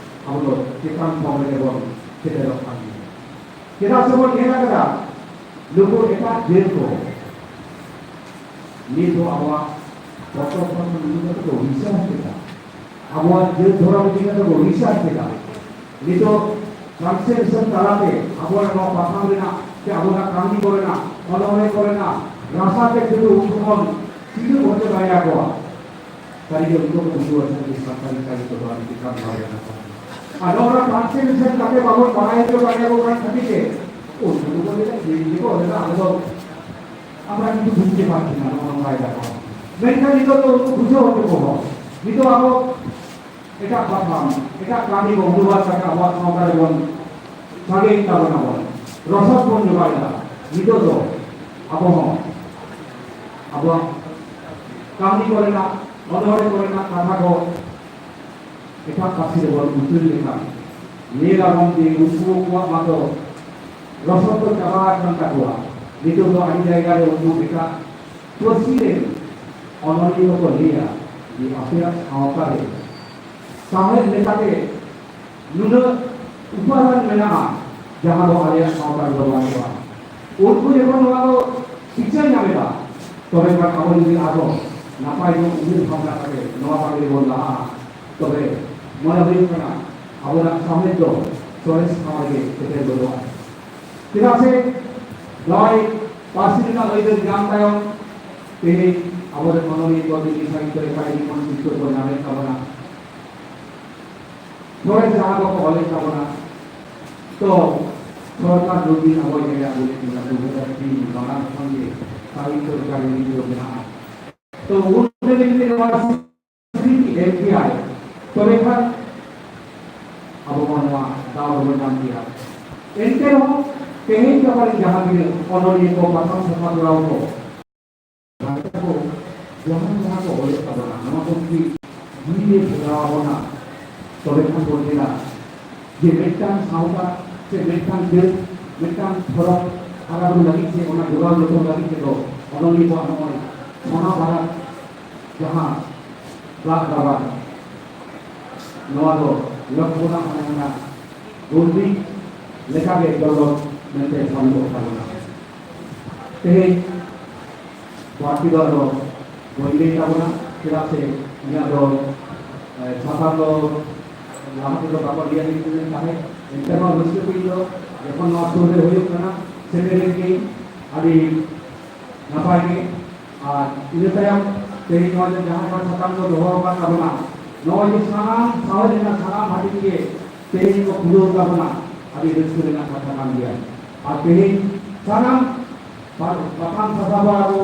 ᱟᱵᱚ ᱫᱚ ᱪᱮᱛᱟᱱ ᱴᱷᱚᱠ ᱨᱮᱜᱮ ᱵᱚᱱ ᱥᱮᱴᱮᱨᱚᱜ ᱠᱟᱱ ᱜᱮᱭᱟ᱾ ᱪᱮᱫᱟᱜ ᱥᱮᱵᱚᱱ ᱧᱮᱞ ᱟᱠᱟᱫᱟ, ᱱᱩᱠᱩ ᱮᱴᱟᱜ ᱡᱟᱹᱛ ᱠᱚ ᱱᱤᱛ ᱦᱚᱸ ᱟᱵᱚᱣᱟᱜ ᱯᱚᱛᱚᱵ ᱯᱟᱛᱷᱟᱢ ᱤᱫᱤ ᱠᱟᱛᱮ ᱠᱚ ᱨᱤᱥᱟᱨᱪ ᱮᱫᱟ, ᱟᱵᱚᱣᱟᱜ ᱡᱟᱹᱛ ᱫᱷᱚᱨᱚᱢ ᱤᱫᱤ ᱠᱟᱛᱮ ᱠᱚ ᱨᱤᱥᱟᱨᱪ ᱮᱫᱟ᱾ ᱱᱤᱛᱚᱜ ᱴᱨᱟᱱᱥᱞᱮᱥᱚᱱ ᱛᱟᱞᱟᱛᱮ ᱟᱵᱚᱣᱟᱜ ᱱᱚᱣᱟ ᱯᱟᱛᱷᱟᱢ ᱨᱮᱱᱟᱜ ᱥᱮ ᱟᱵᱚᱣᱟᱜ ᱠᱟᱹᱢᱤ ᱠᱚᱨᱮᱱᱟᱜ, ᱚᱱᱚᱬᱦᱮ ᱠᱚᱨᱮᱱᱟᱜ ᱨᱟᱥᱟ ᱛᱮ ᱡᱩᱫᱤ ᱩᱱᱠᱩ ᱵᱚᱱ ᱥᱤᱫᱷᱟᱹ ᱦᱚᱪᱚ ᱫᱟᱲᱮᱭᱟᱠᱚᱣᱟ, ᱥᱟᱹᱨᱤᱜᱮ ᱩᱱᱠᱩ ᱠᱚ ᱵᱩᱡᱷᱟᱹᱣᱟ ᱥᱟᱹᱨᱤᱜᱮ ᱥᱟᱱᱛᱟᱲᱤ ᱠᱟᱹᱢᱤ ᱠᱚᱫᱚ ᱟᱹᱰᱤ ᱪᱮᱛᱟᱱ ᱫᱷᱟᱣ ᱨᱮ ᱢᱮᱱᱟᱜ ᱠᱚᱣᱟ᱾ ᱟᱫᱚ ᱚᱱᱟ ᱴᱨᱟᱱᱥᱞᱮᱥᱚᱱ ᱠᱟᱛᱮ ᱵᱟᱵᱚᱱ ᱵᱟᱲᱟᱭ ᱦᱚᱪᱚ ᱫᱟᱲᱮᱭᱟᱠᱚ ᱠᱟᱱ ᱠᱷᱟᱹᱛᱤᱨ ᱛᱮ ᱩᱱᱠᱩ ᱫᱚᱠᱚ ᱞᱟᱹᱭᱫᱟ, "ᱪᱮᱫ ᱜᱮᱠᱚ ᱚᱞᱮᱫᱟ, ᱟᱞᱮ ᱫᱚ ᱟᱢᱨᱟ ᱠᱤᱱᱛᱩ ᱵᱩᱡᱷᱟᱹᱣ ᱯᱟᱨᱪᱷᱤ ᱱᱟ ᱱᱚᱣᱟ ᱱᱚᱝᱠᱟᱭ ᱫᱟᱠᱚ᱾ ᱢᱮᱱᱠᱷᱟᱱ ᱱᱤᱛᱚᱜ ᱫᱚ ᱩᱱᱠᱩ ᱵᱩᱡᱷᱟᱹᱣ ᱦᱚᱪᱚ ᱠᱚ ᱦᱚᱸ ᱱᱤᱛᱚᱜ ᱟᱵᱚ ᱮᱴᱟᱜ ᱯᱟᱛᱷᱟᱢ, ᱮᱴᱟᱜ ᱠᱟᱹᱢᱤ ᱠᱚ ᱚᱱᱩᱵᱟᱫ ᱠᱟᱛᱮ ᱟᱵᱚᱣᱟᱜ ᱥᱟᱶᱛᱟ ᱨᱮᱵᱚᱱ ᱥᱟᱸᱜᱮᱭᱮᱫ ᱛᱟᱵᱚᱱᱟ ᱵᱚᱱ, ᱨᱚᱥᱚᱫ ᱵᱚᱱ ᱡᱚᱜᱟᱣᱮᱫᱟ᱾ ᱱᱤᱛᱚᱜ ᱫᱚ ᱟᱵᱚ ᱦᱚᱸ ᱟᱵᱚᱣᱟᱜ ᱠᱟᱹᱢᱤ ᱠᱚᱨᱮᱱᱟᱜ, ᱚᱱᱚᱬᱦᱮ ᱠᱚᱨᱮᱱᱟᱜ ᱠᱟᱛᱷᱟ ᱠᱚ ᱮᱴᱟᱜ ᱯᱟᱹᱨᱥᱤ ᱨᱮᱵᱚᱱ ᱩᱪᱷᱟᱹᱱ ᱞᱮᱠᱷᱟᱱ ᱧᱮᱞ ᱟᱵᱚᱱ ᱡᱮ ᱩᱱᱠᱩ ᱠᱚᱣᱟᱜ ᱢᱟᱛᱚ ᱨᱚᱥᱚᱫ ᱫᱚ ᱪᱟᱵᱟ ᱟᱠᱟᱱ ᱛᱟᱠᱚᱣᱟ᱾ ᱱᱤᱛᱚᱜ ᱫᱚ ᱟᱹᱰᱤ ᱡᱟᱭᱜᱟ ᱨᱮ ᱩᱱᱠᱩ ᱮᱴᱟᱜ ᱯᱟᱹᱨᱥᱤ ᱨᱮᱱ ᱚᱱᱚᱞᱤᱭᱟᱹ ᱠᱚᱠᱚ ᱞᱟᱹᱭᱟ ᱡᱮ ᱟᱯᱮᱭᱟᱜ ᱥᱟᱶᱛᱟ ᱨᱮ ᱥᱟᱶᱦᱮᱫ ᱞᱮᱠᱟᱛᱮ ᱱᱩᱱᱟᱹᱜ ᱩᱯᱟᱫᱟᱱ ᱢᱮᱱᱟᱜᱼᱟ, ᱡᱟᱦᱟᱸ ᱫᱚ ᱟᱞᱮᱭᱟᱜ ᱥᱟᱶᱛᱟ ᱨᱮᱫᱚ ᱵᱟᱹᱱᱩᱜᱼᱟ᱾ ᱩᱱᱠᱩ ᱡᱚᱠᱷᱚᱱ ᱱᱚᱣᱟ ᱠᱚ ᱥᱤᱠᱷᱟᱹ ᱧᱟᱢ ᱮᱫᱟ, ᱛᱚᱵᱮ ᱠᱷᱟᱱ ᱟᱵᱚ ᱡᱩᱫᱤ ᱟᱨᱦᱚᱸ ᱱᱟᱯᱟᱭ ᱧᱚᱜ ᱩᱭᱦᱟᱹᱨ ᱵᱷᱟᱵᱽᱱᱟ ᱠᱟᱛᱮ ᱱᱚᱣᱟ ᱵᱟᱝ ᱨᱮᱵᱚᱱ ᱞᱟᱦᱟᱜᱼᱟ, ᱛᱚᱵᱮ ᱢᱚᱱᱮ ᱦᱩᱭᱩᱜ ᱠᱟᱱᱟ ᱟᱵᱚᱱᱟᱜ ᱥᱟᱶᱦᱮᱫ ᱫᱚ ᱥᱚᱨᱮᱥ ᱴᱷᱟᱶ ᱨᱮᱜᱮ ᱥᱮᱴᱮᱨ ᱜᱚᱫᱚᱜᱼᱟ᱾ ᱪᱮᱫᱟᱜ ᱥᱮ ᱱᱚᱜᱼᱚᱭ ᱯᱟᱹᱨᱥᱤ ᱨᱮᱱᱟᱜ ᱟᱹᱭᱫᱟᱹᱨ ᱧᱟᱢ ᱛᱟᱭᱚᱢ ᱛᱮᱦᱮᱧ ᱟᱵᱚᱨᱮᱱ ᱢᱟᱱᱚᱱᱤᱭᱟᱹ ᱠᱚ ᱫᱤᱞᱞᱤ ᱥᱟᱦᱤᱛᱛᱚ ᱮᱠᱟᱰᱮᱢᱤ ᱠᱷᱚᱱ ᱥᱤᱨᱯᱷᱟᱹ ᱠᱚ ᱧᱟᱢᱮᱫ ᱛᱟᱵᱚᱱᱟ᱾ ᱱᱚᱰᱮ ᱡᱟᱦᱟᱸ ᱫᱚᱠᱚ ᱚᱞᱮᱫ ᱛᱟᱵᱚᱱᱟ, ᱛᱚ ᱥᱚᱨᱠᱟᱨ ᱫᱩᱨᱫᱤᱱ ᱟᱵᱚ ᱧᱮᱞᱮᱫ ᱵᱚᱱ ᱞᱮᱠᱟ ᱫᱩ ᱦᱟᱡᱟᱨ ᱛᱤᱱ ᱢᱟᱲᱟᱝ ᱠᱷᱚᱱ ᱜᱮ ᱥᱟᱦᱤᱛᱛᱚ ᱮᱠᱟᱰᱮᱢᱤ ᱫᱚ ᱢᱮᱱᱟᱜᱼᱟ᱾ ᱛᱚ ᱩᱱ ᱨᱮ ᱡᱩᱫᱤ ᱱᱚᱣᱟ ᱥᱤᱠᱨᱤᱛᱤ ᱮᱢ ᱠᱮᱭᱟᱭ, ᱛᱚᱵᱮ ᱠᱷᱟᱱ ᱟᱵᱚ ᱵᱚᱱ ᱱᱚᱣᱟ ᱫᱟᱣ ᱫᱚᱵᱚᱱ ᱧᱟᱢ ᱠᱮᱭᱟ᱾ ᱮᱱᱛᱮ ᱨᱮᱦᱚᱸ ᱛᱮᱦᱮᱧ ᱜᱟᱯᱟ ᱨᱮᱱ ᱡᱟᱦᱟᱸ ᱛᱤᱱᱟᱹᱜ ᱚᱱᱚᱞᱤᱭᱟᱹ ᱠᱚ, ᱯᱟᱛᱷᱟᱢ ᱥᱟᱯᱲᱟᱣ ᱠᱚ, ᱠᱚ ᱡᱟᱦᱟᱸ ᱡᱟᱦᱟᱸ ᱠᱚ ᱚᱞᱮᱫ ᱛᱟᱵᱚᱱᱟ, ᱱᱚᱣᱟ ᱠᱚ ᱡᱩᱫᱤ ᱡᱤᱣᱤ ᱨᱮ ᱵᱷᱚᱨᱟᱣ ᱟᱵᱚᱱᱟ, ᱛᱚᱵᱮ ᱠᱷᱟᱱ ᱵᱚᱱ ᱧᱮᱞᱟ ᱡᱮ ᱢᱤᱫᱴᱟᱝ ᱥᱟᱶᱛᱟ ᱥᱮ ᱢᱤᱫᱴᱟᱝ ᱡᱟᱹᱛ, ᱢᱤᱫᱴᱟᱝ ᱫᱷᱚᱨᱚᱢ ᱦᱟᱨᱟ ᱵᱩᱨᱩ ᱞᱟᱹᱜᱤᱫ ᱥᱮ ᱚᱱᱟ ᱡᱚᱜᱟᱣ ᱡᱚᱛᱚᱱ ᱞᱟᱹᱜᱤᱫ ᱛᱮᱫᱚ ᱚᱱᱚᱞᱤᱭᱟᱹ ᱠᱚᱣᱟᱜ ᱱᱚᱜᱼᱚᱭ ᱥᱚᱱᱟ ᱵᱷᱟᱨᱟᱛ ᱡᱟᱦᱟᱸ ᱨᱟᱜ ᱨᱟᱵᱟᱝ, ᱱᱚᱣᱟ ᱫᱚ ᱞᱚᱠᱷᱚᱱᱟᱜ ᱦᱟᱱᱟ ᱦᱟᱱᱟ ᱜᱳᱞᱰᱤ ᱞᱮᱠᱟᱜᱮ ᱜᱚᱨᱚᱵᱽ ᱢᱮᱱᱛᱮ ᱥᱟᱵᱤᱛᱚᱜ ᱛᱟᱵᱚᱱᱟ᱾ ᱛᱮᱦᱮᱧ ᱵᱟᱹᱲᱛᱤ ᱫᱚ ᱟᱫᱚ ᱵᱟᱹᱧ ᱞᱟᱹᱭ ᱛᱟᱵᱚᱱᱟ, ᱪᱮᱫᱟᱜ ᱥᱮ ᱤᱧᱟᱹᱜ ᱫᱚ, ᱮ, ᱥᱟᱛᱟᱢ ᱫᱚ ᱞᱟᱦᱟ ᱛᱮᱫᱚ ᱵᱟᱠᱚ ᱞᱟᱹᱭ ᱟᱹᱞᱤᱧ ᱠᱟᱱ ᱛᱟᱦᱮᱸᱫ᱾ ᱮᱱᱛᱮ ᱨᱮᱦᱚᱸ ᱨᱟᱹᱥᱠᱟᱹ ᱛᱤᱧ ᱫᱚ ᱡᱚᱠᱷᱚᱱ ᱱᱚᱣᱟ ᱥᱩᱨ ᱨᱮ ᱦᱩᱭᱩᱜ ᱠᱟᱱᱟ, ᱥᱮᱴᱮᱨᱮᱱ ᱜᱤᱧ ᱟᱹᱰᱤ ᱱᱟᱯᱟᱭ ᱜᱮ᱾ ᱟᱨ ᱤᱱᱟᱹ ᱛᱟᱭᱚᱢ ᱛᱮᱦᱮᱧ ᱱᱚᱣᱟ ᱡᱮ ᱡᱟᱦᱟᱸ ᱱᱚᱣᱟ ᱥᱟᱛᱟᱢ ᱠᱚ ᱫᱚᱦᱚ ᱟᱠᱟᱫ ᱛᱟᱵᱚᱱᱟ, ᱱᱚᱜᱼᱚᱭ ᱡᱮ ᱥᱟᱱᱟᱢ ᱥᱟᱶᱦᱮᱫ ᱨᱮᱱᱟᱜ ᱥᱟᱱᱟᱢ ᱦᱟᱹᱴᱤᱧ ᱜᱮ ᱛᱮᱦᱮᱧ ᱠᱚ ᱯᱩᱨᱟᱹᱣ ᱛᱟᱵᱚᱱᱟ, ᱟᱹᱰᱤ ᱨᱟᱹᱥᱠᱟᱹ ᱨᱮᱱᱟᱜ ᱠᱟᱛᱷᱟ ᱠᱟᱱ ᱜᱮᱭᱟ᱾ ᱟᱨ ᱛᱮᱦᱮᱧ ᱥᱟᱱᱟᱢ ᱯᱟ-, ᱯᱟᱛᱷᱟᱢ ᱥᱟᱥᱟᱵᱟ ᱟᱵᱚ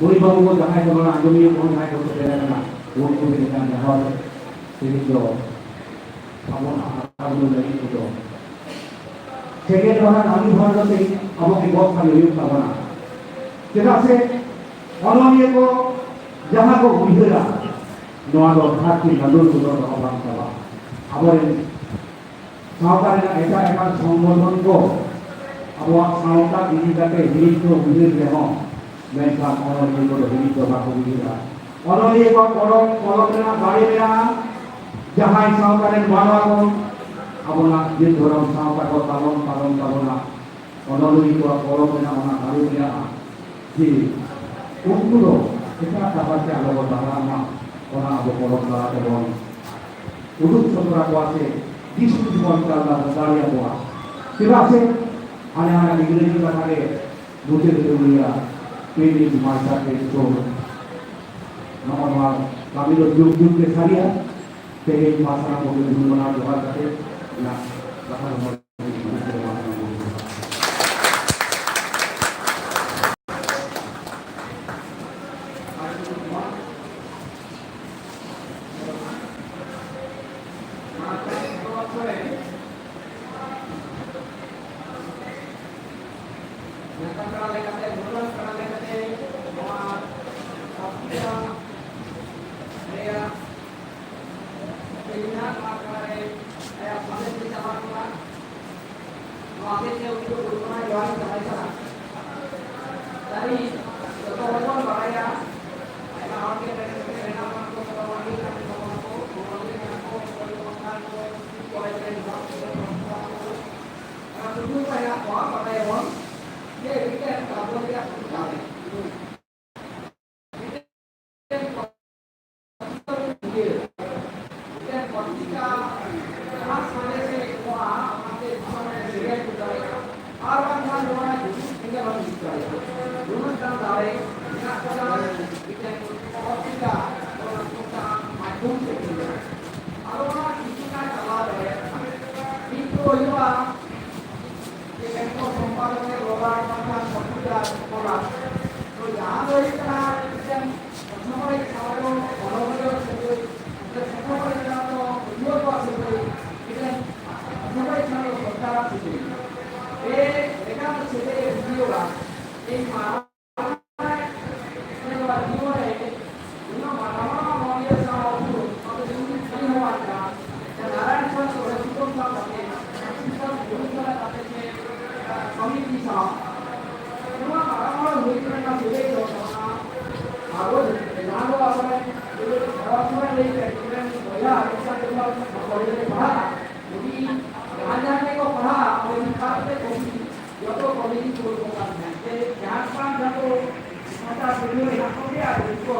ᱢᱟᱹᱭ ᱵᱟᱹᱵᱩ ᱠᱚ ᱡᱟᱦᱟᱸᱭ ᱠᱚ ᱱᱚᱰᱮ ᱟᱸᱡᱚᱢᱤᱭᱟᱹ ᱠᱚ ᱡᱟᱦᱟᱸᱭ ᱠᱚ ᱥᱮᱴᱮᱨ ᱟᱠᱟᱱᱟ, ᱩᱱᱠᱩ ᱴᱷᱮᱱ ᱢᱤᱫᱴᱟᱝ ᱱᱮᱦᱚᱨ ᱛᱮᱦᱮᱧ ᱫᱚ ᱟᱵᱚᱱᱟᱜ ᱦᱟᱨᱟ ᱵᱩᱨᱩ ᱞᱟᱹᱜᱤᱫ ᱛᱮᱫᱚ ᱥᱮᱸᱜᱮᱞ ᱨᱮᱱᱟᱜ ᱟᱹᱭᱩ ᱦᱚᱲ ᱫᱚ ᱛᱮᱦᱮᱧ ᱟᱵᱚ ᱜᱮ ᱜᱚᱜ ᱠᱟᱜ ᱦᱩᱭᱩᱜ ᱛᱟᱵᱚᱱᱟ᱾ ᱪᱮᱫᱟᱜ ᱥᱮ ᱚᱱᱚᱞᱤᱭᱟᱹ ᱠᱚ ᱡᱟᱦᱟᱸ ᱠᱚ ᱩᱭᱦᱟᱹᱨᱟ, ᱱᱚᱣᱟ ᱫᱚ ᱫᱷᱟᱹᱨᱛᱤ ᱱᱟᱹᱫᱩᱨ ᱵᱚᱫᱚᱞ ᱫᱚᱦᱚ ᱵᱟᱝ ᱪᱟᱵᱟᱜᱼᱟ᱾ ᱟᱵᱚᱨᱮᱱ ᱥᱟᱶᱛᱟ ᱨᱮᱱᱟᱜ ᱮᱴᱟᱜ ᱮᱴᱟᱜ ᱥᱚᱝᱜᱚᱴᱷᱚᱱ ᱠᱚ ᱟᱵᱚᱣᱟᱜ ᱥᱟᱶᱛᱟ ᱤᱫᱤ ᱠᱟᱛᱮ ᱦᱤᱲᱤᱧ ᱠᱚ ᱩᱭᱦᱟᱹᱨ ᱨᱮᱦᱚᱸ, ᱢᱮᱱᱠᱷᱟᱱ ᱚᱱᱚᱞᱤᱭᱟᱹ ᱠᱚᱫᱚ ᱦᱤᱲᱤᱧ ᱫᱚ ᱵᱟᱠᱚ ᱩᱭᱦᱟᱹᱨᱟ᱾ ᱚᱱᱚᱞᱤᱭᱟᱹ ᱠᱚᱣᱟᱜ ᱠᱚᱞᱚᱢ, ᱠᱚᱞᱚᱢ ᱨᱮᱱᱟᱜ ᱫᱟᱲᱮ ᱢᱮᱱᱟᱜᱼᱟ᱾ ᱡᱟᱦᱟᱸᱭ ᱥᱟᱶᱛᱟ ᱨᱮᱱ ᱢᱟᱱᱣᱟ ᱠᱚ ᱟᱵᱚᱱᱟᱜ ᱡᱟᱹᱛ ᱫᱷᱚᱨᱚᱢ ᱥᱟᱶᱛᱟ ᱠᱚ ᱛᱟᱞᱚᱢ ᱯᱟᱨᱚᱢ ᱛᱟᱵᱚᱱᱟ, ᱚᱱᱚᱞᱤᱭᱟᱹ ᱠᱚᱣᱟᱜ ᱯᱚᱨᱚᱵᱽ ᱨᱮᱱᱟᱜ ᱚᱱᱟ ᱫᱟᱲᱮ ᱢᱮᱱᱟᱜᱼᱟ ᱡᱮ ᱩᱱᱠᱩ ᱫᱚ ᱮᱴᱟᱜ ᱰᱟᱦᱟᱨ ᱛᱮ ᱟᱞᱚ ᱠᱚ ᱰᱟᱦᱟᱨᱟᱜ ᱢᱟ, ᱚᱱᱟ ᱟᱵᱚ ᱯᱚᱨᱚᱵᱽ ᱛᱟᱞᱟ ᱛᱮᱵᱚᱱ ᱩᱫᱩᱜ ᱥᱚᱫᱚᱨ ᱟᱠᱚᱣᱟ ᱥᱮ ᱫᱤᱥ ᱦᱩᱫᱤᱥ ᱵᱚᱱ ᱪᱟᱞ ᱫᱟᱲᱮᱭᱟᱠᱚᱣᱟ᱾ ᱪᱮᱫᱟᱜ ᱥᱮ ᱦᱟᱱᱮ ᱦᱟᱱᱮ ᱤᱝᱨᱮᱡᱤ ᱠᱟᱛᱷᱟ ᱜᱮ ᱢᱩᱪᱟᱹᱫ ᱨᱮ ᱞᱟᱹᱭᱟ, "Pain is my subject, so ᱱᱚᱜᱼᱚ ᱱᱚᱣᱟ ᱠᱟᱹᱢᱤ ᱫᱚ ᱡᱩᱜᱽ ᱡᱩᱜᱽ ᱜᱮ ᱥᱟᱹᱨᱤᱜᱼᱟ᱾" ᱛᱮᱦᱮᱧ ᱢᱟ ᱥᱟᱱᱟᱢ ᱠᱚᱜᱮ ᱜᱩᱱ ᱢᱟᱱᱟᱣ ᱡᱚᱦᱟᱨ ᱠᱟᱛᱮ ᱤᱧᱟᱹᱜ ᱠᱟᱛᱷᱟ ᱫᱚ ᱱᱚᱰᱮ ᱜᱮ ᱢᱩᱪᱟᱹᱫ ᱨᱮ ᱢᱟ ᱥᱟᱱᱟᱢ ᱠᱚᱜᱮ ᱡᱚᱦᱟᱨ᱾ ᱱᱚᱣᱟ ᱦᱚᱛᱮᱡ ᱛᱮ ᱩᱱᱤ ᱫᱚ ᱜᱚᱞᱯᱷᱚ ᱨᱮᱱᱟᱜ ᱡᱚᱦᱟᱨ ᱤᱧ ᱪᱟᱞᱟᱭ ᱠᱟᱱᱟ᱾ ᱥᱟᱹᱨᱤ, ᱡᱚᱛᱚ ᱦᱚᱲ ᱵᱚᱱ ᱵᱟᱲᱟᱭᱟ, ᱟᱭᱢᱟ ᱦᱚᱲ ᱜᱮ ᱢᱮᱱ ᱠᱟᱛᱮ ᱢᱮᱱᱟᱜ ᱵᱚᱱᱟ ᱠᱚ, ᱵᱟᱵᱟ ᱢᱟᱹᱱᱰᱤ ᱠᱟᱱ ᱛᱟᱵᱚᱱᱟ ᱠᱚ, ᱵᱟᱵᱟ ᱢᱟᱹᱱᱰᱤ ᱠᱟᱱᱟ ᱠᱚ, ᱚᱠᱚᱭ ᱫᱚ ᱵᱟᱝ ᱠᱟᱱ ᱠᱚ, ᱠᱚᱞᱮᱡᱽ ᱨᱮᱱ ᱦᱚᱲ ᱠᱚ, ᱚᱱᱟ ᱠᱩᱫᱩᱢ ᱠᱚ ᱦᱮᱱᱟᱜ ᱠᱚᱣᱟ, ᱵᱟᱲᱟᱭᱟᱵᱚᱱ ᱡᱮ ᱢᱤᱫᱴᱮᱱ ᱠᱟᱨᱵᱚᱱ ᱨᱮᱭᱟᱜ ᱠᱩᱫᱩᱢ ᱠᱟᱱᱟ᱾ ᱡᱟᱦᱟᱸ ᱫᱚ ᱦᱩᱭᱩᱜ ᱠᱟᱱᱟ ᱢᱤᱫᱴᱮᱱ ᱚᱱᱚᱬᱦᱮ ᱥᱟᱶ ᱫᱚ ᱚᱱᱚᱬᱦᱤᱭᱟᱹ ᱥᱟᱹᱜᱟᱹᱭ, ᱥᱮ ᱥᱟᱶᱛᱟ ᱨᱮᱱᱟᱜ ᱫᱚ ᱯᱟᱹᱴᱷᱩᱣᱟᱹ ᱠᱚᱣᱟᱜ ᱥᱟᱹᱜᱟᱹᱭ, ᱢᱤᱫᱴᱮᱱ ᱥᱚᱢᱟᱡᱽ ᱥᱟᱶ ᱫᱚ ᱥᱚᱨᱠᱟᱨᱟᱜ ᱥᱟᱹᱜᱟᱹᱭ᱾ ᱯᱮ ᱞᱮᱠᱟᱱ ᱥᱟᱹᱜᱟᱹᱭ ᱮ ᱵᱩᱡᱷᱟᱹᱣᱟ᱾ ᱤᱧ ᱢᱟᱨᱟᱝ ᱡᱤᱭᱚᱱ ᱨᱮ ᱱᱩᱱᱟᱹᱜ ᱢᱟᱨᱟᱝ ᱢᱟᱨᱟᱝ ᱚᱱᱚᱬᱦᱤᱭᱟᱹ ᱥᱟᱶ ᱩᱯᱨᱩᱢ, ᱟᱫᱚ ᱤᱧ ᱠᱩᱞᱤ ᱦᱚᱸ ᱵᱟᱝ ᱠᱟᱱᱟ᱾ ᱱᱟᱨᱟᱭᱚᱱ ᱥᱟᱶ ᱥᱚᱨᱚᱥᱚᱛᱚᱢ ᱥᱟᱶ ᱠᱟᱛᱮ, ᱥᱟᱹᱠᱷᱤ ᱥᱟᱶ ᱜᱩᱨᱩ ᱥᱟᱶ ᱠᱟᱛᱮ ᱥᱮ, ᱥᱟᱢᱤᱡᱤ ᱥᱟᱶ ᱱᱚᱣᱟ ᱢᱟᱨᱟᱝ ᱦᱚᱲ ᱦᱩᱭ ᱨᱮᱱᱟᱜ ᱥᱟᱹᱜᱟᱹᱭ ᱫᱚ ᱱᱚᱣᱟ ᱟᱵᱚ ᱡᱟᱦᱟᱸ ᱫᱚ ᱟᱵᱚᱨᱮᱱ ᱫᱷᱚᱨᱚᱢ ᱨᱮ ᱞᱟᱹᱭ ᱠᱮᱫ ᱨᱮᱱ ᱵᱚᱭᱦᱟ ᱢᱤᱫᱴᱟᱝ ᱡᱮᱢᱚᱱ ᱠᱚᱞᱮᱡᱽ ᱨᱮ ᱯᱟᱲᱦᱟᱜᱼᱟ, ᱡᱩᱫᱤ ᱡᱟᱦᱟᱸ ᱡᱟᱦᱟᱸ ᱜᱮᱠᱚ ᱯᱟᱲᱦᱟᱜᱼᱟ, ᱚᱸᱰᱮ ᱢᱤᱫ ᱵᱟᱨ ᱠᱟᱛᱮ ᱠᱚᱯᱤ ᱡᱚᱛᱚ ᱠᱚ ᱞᱟᱹᱜᱤᱫ ᱠᱚ ᱠᱟᱱ ᱛᱟᱦᱮᱸᱫ ᱡᱮ ᱡᱟᱦᱟᱸ ᱠᱷᱚᱱ ᱡᱚᱛᱚ ᱥᱟᱱᱛᱟᱲ ᱯᱟᱹᱴᱷᱩᱣᱟᱹ ᱦᱮᱱᱟᱜ ᱠᱚᱜᱮᱭᱟ, ᱡᱚᱛᱚ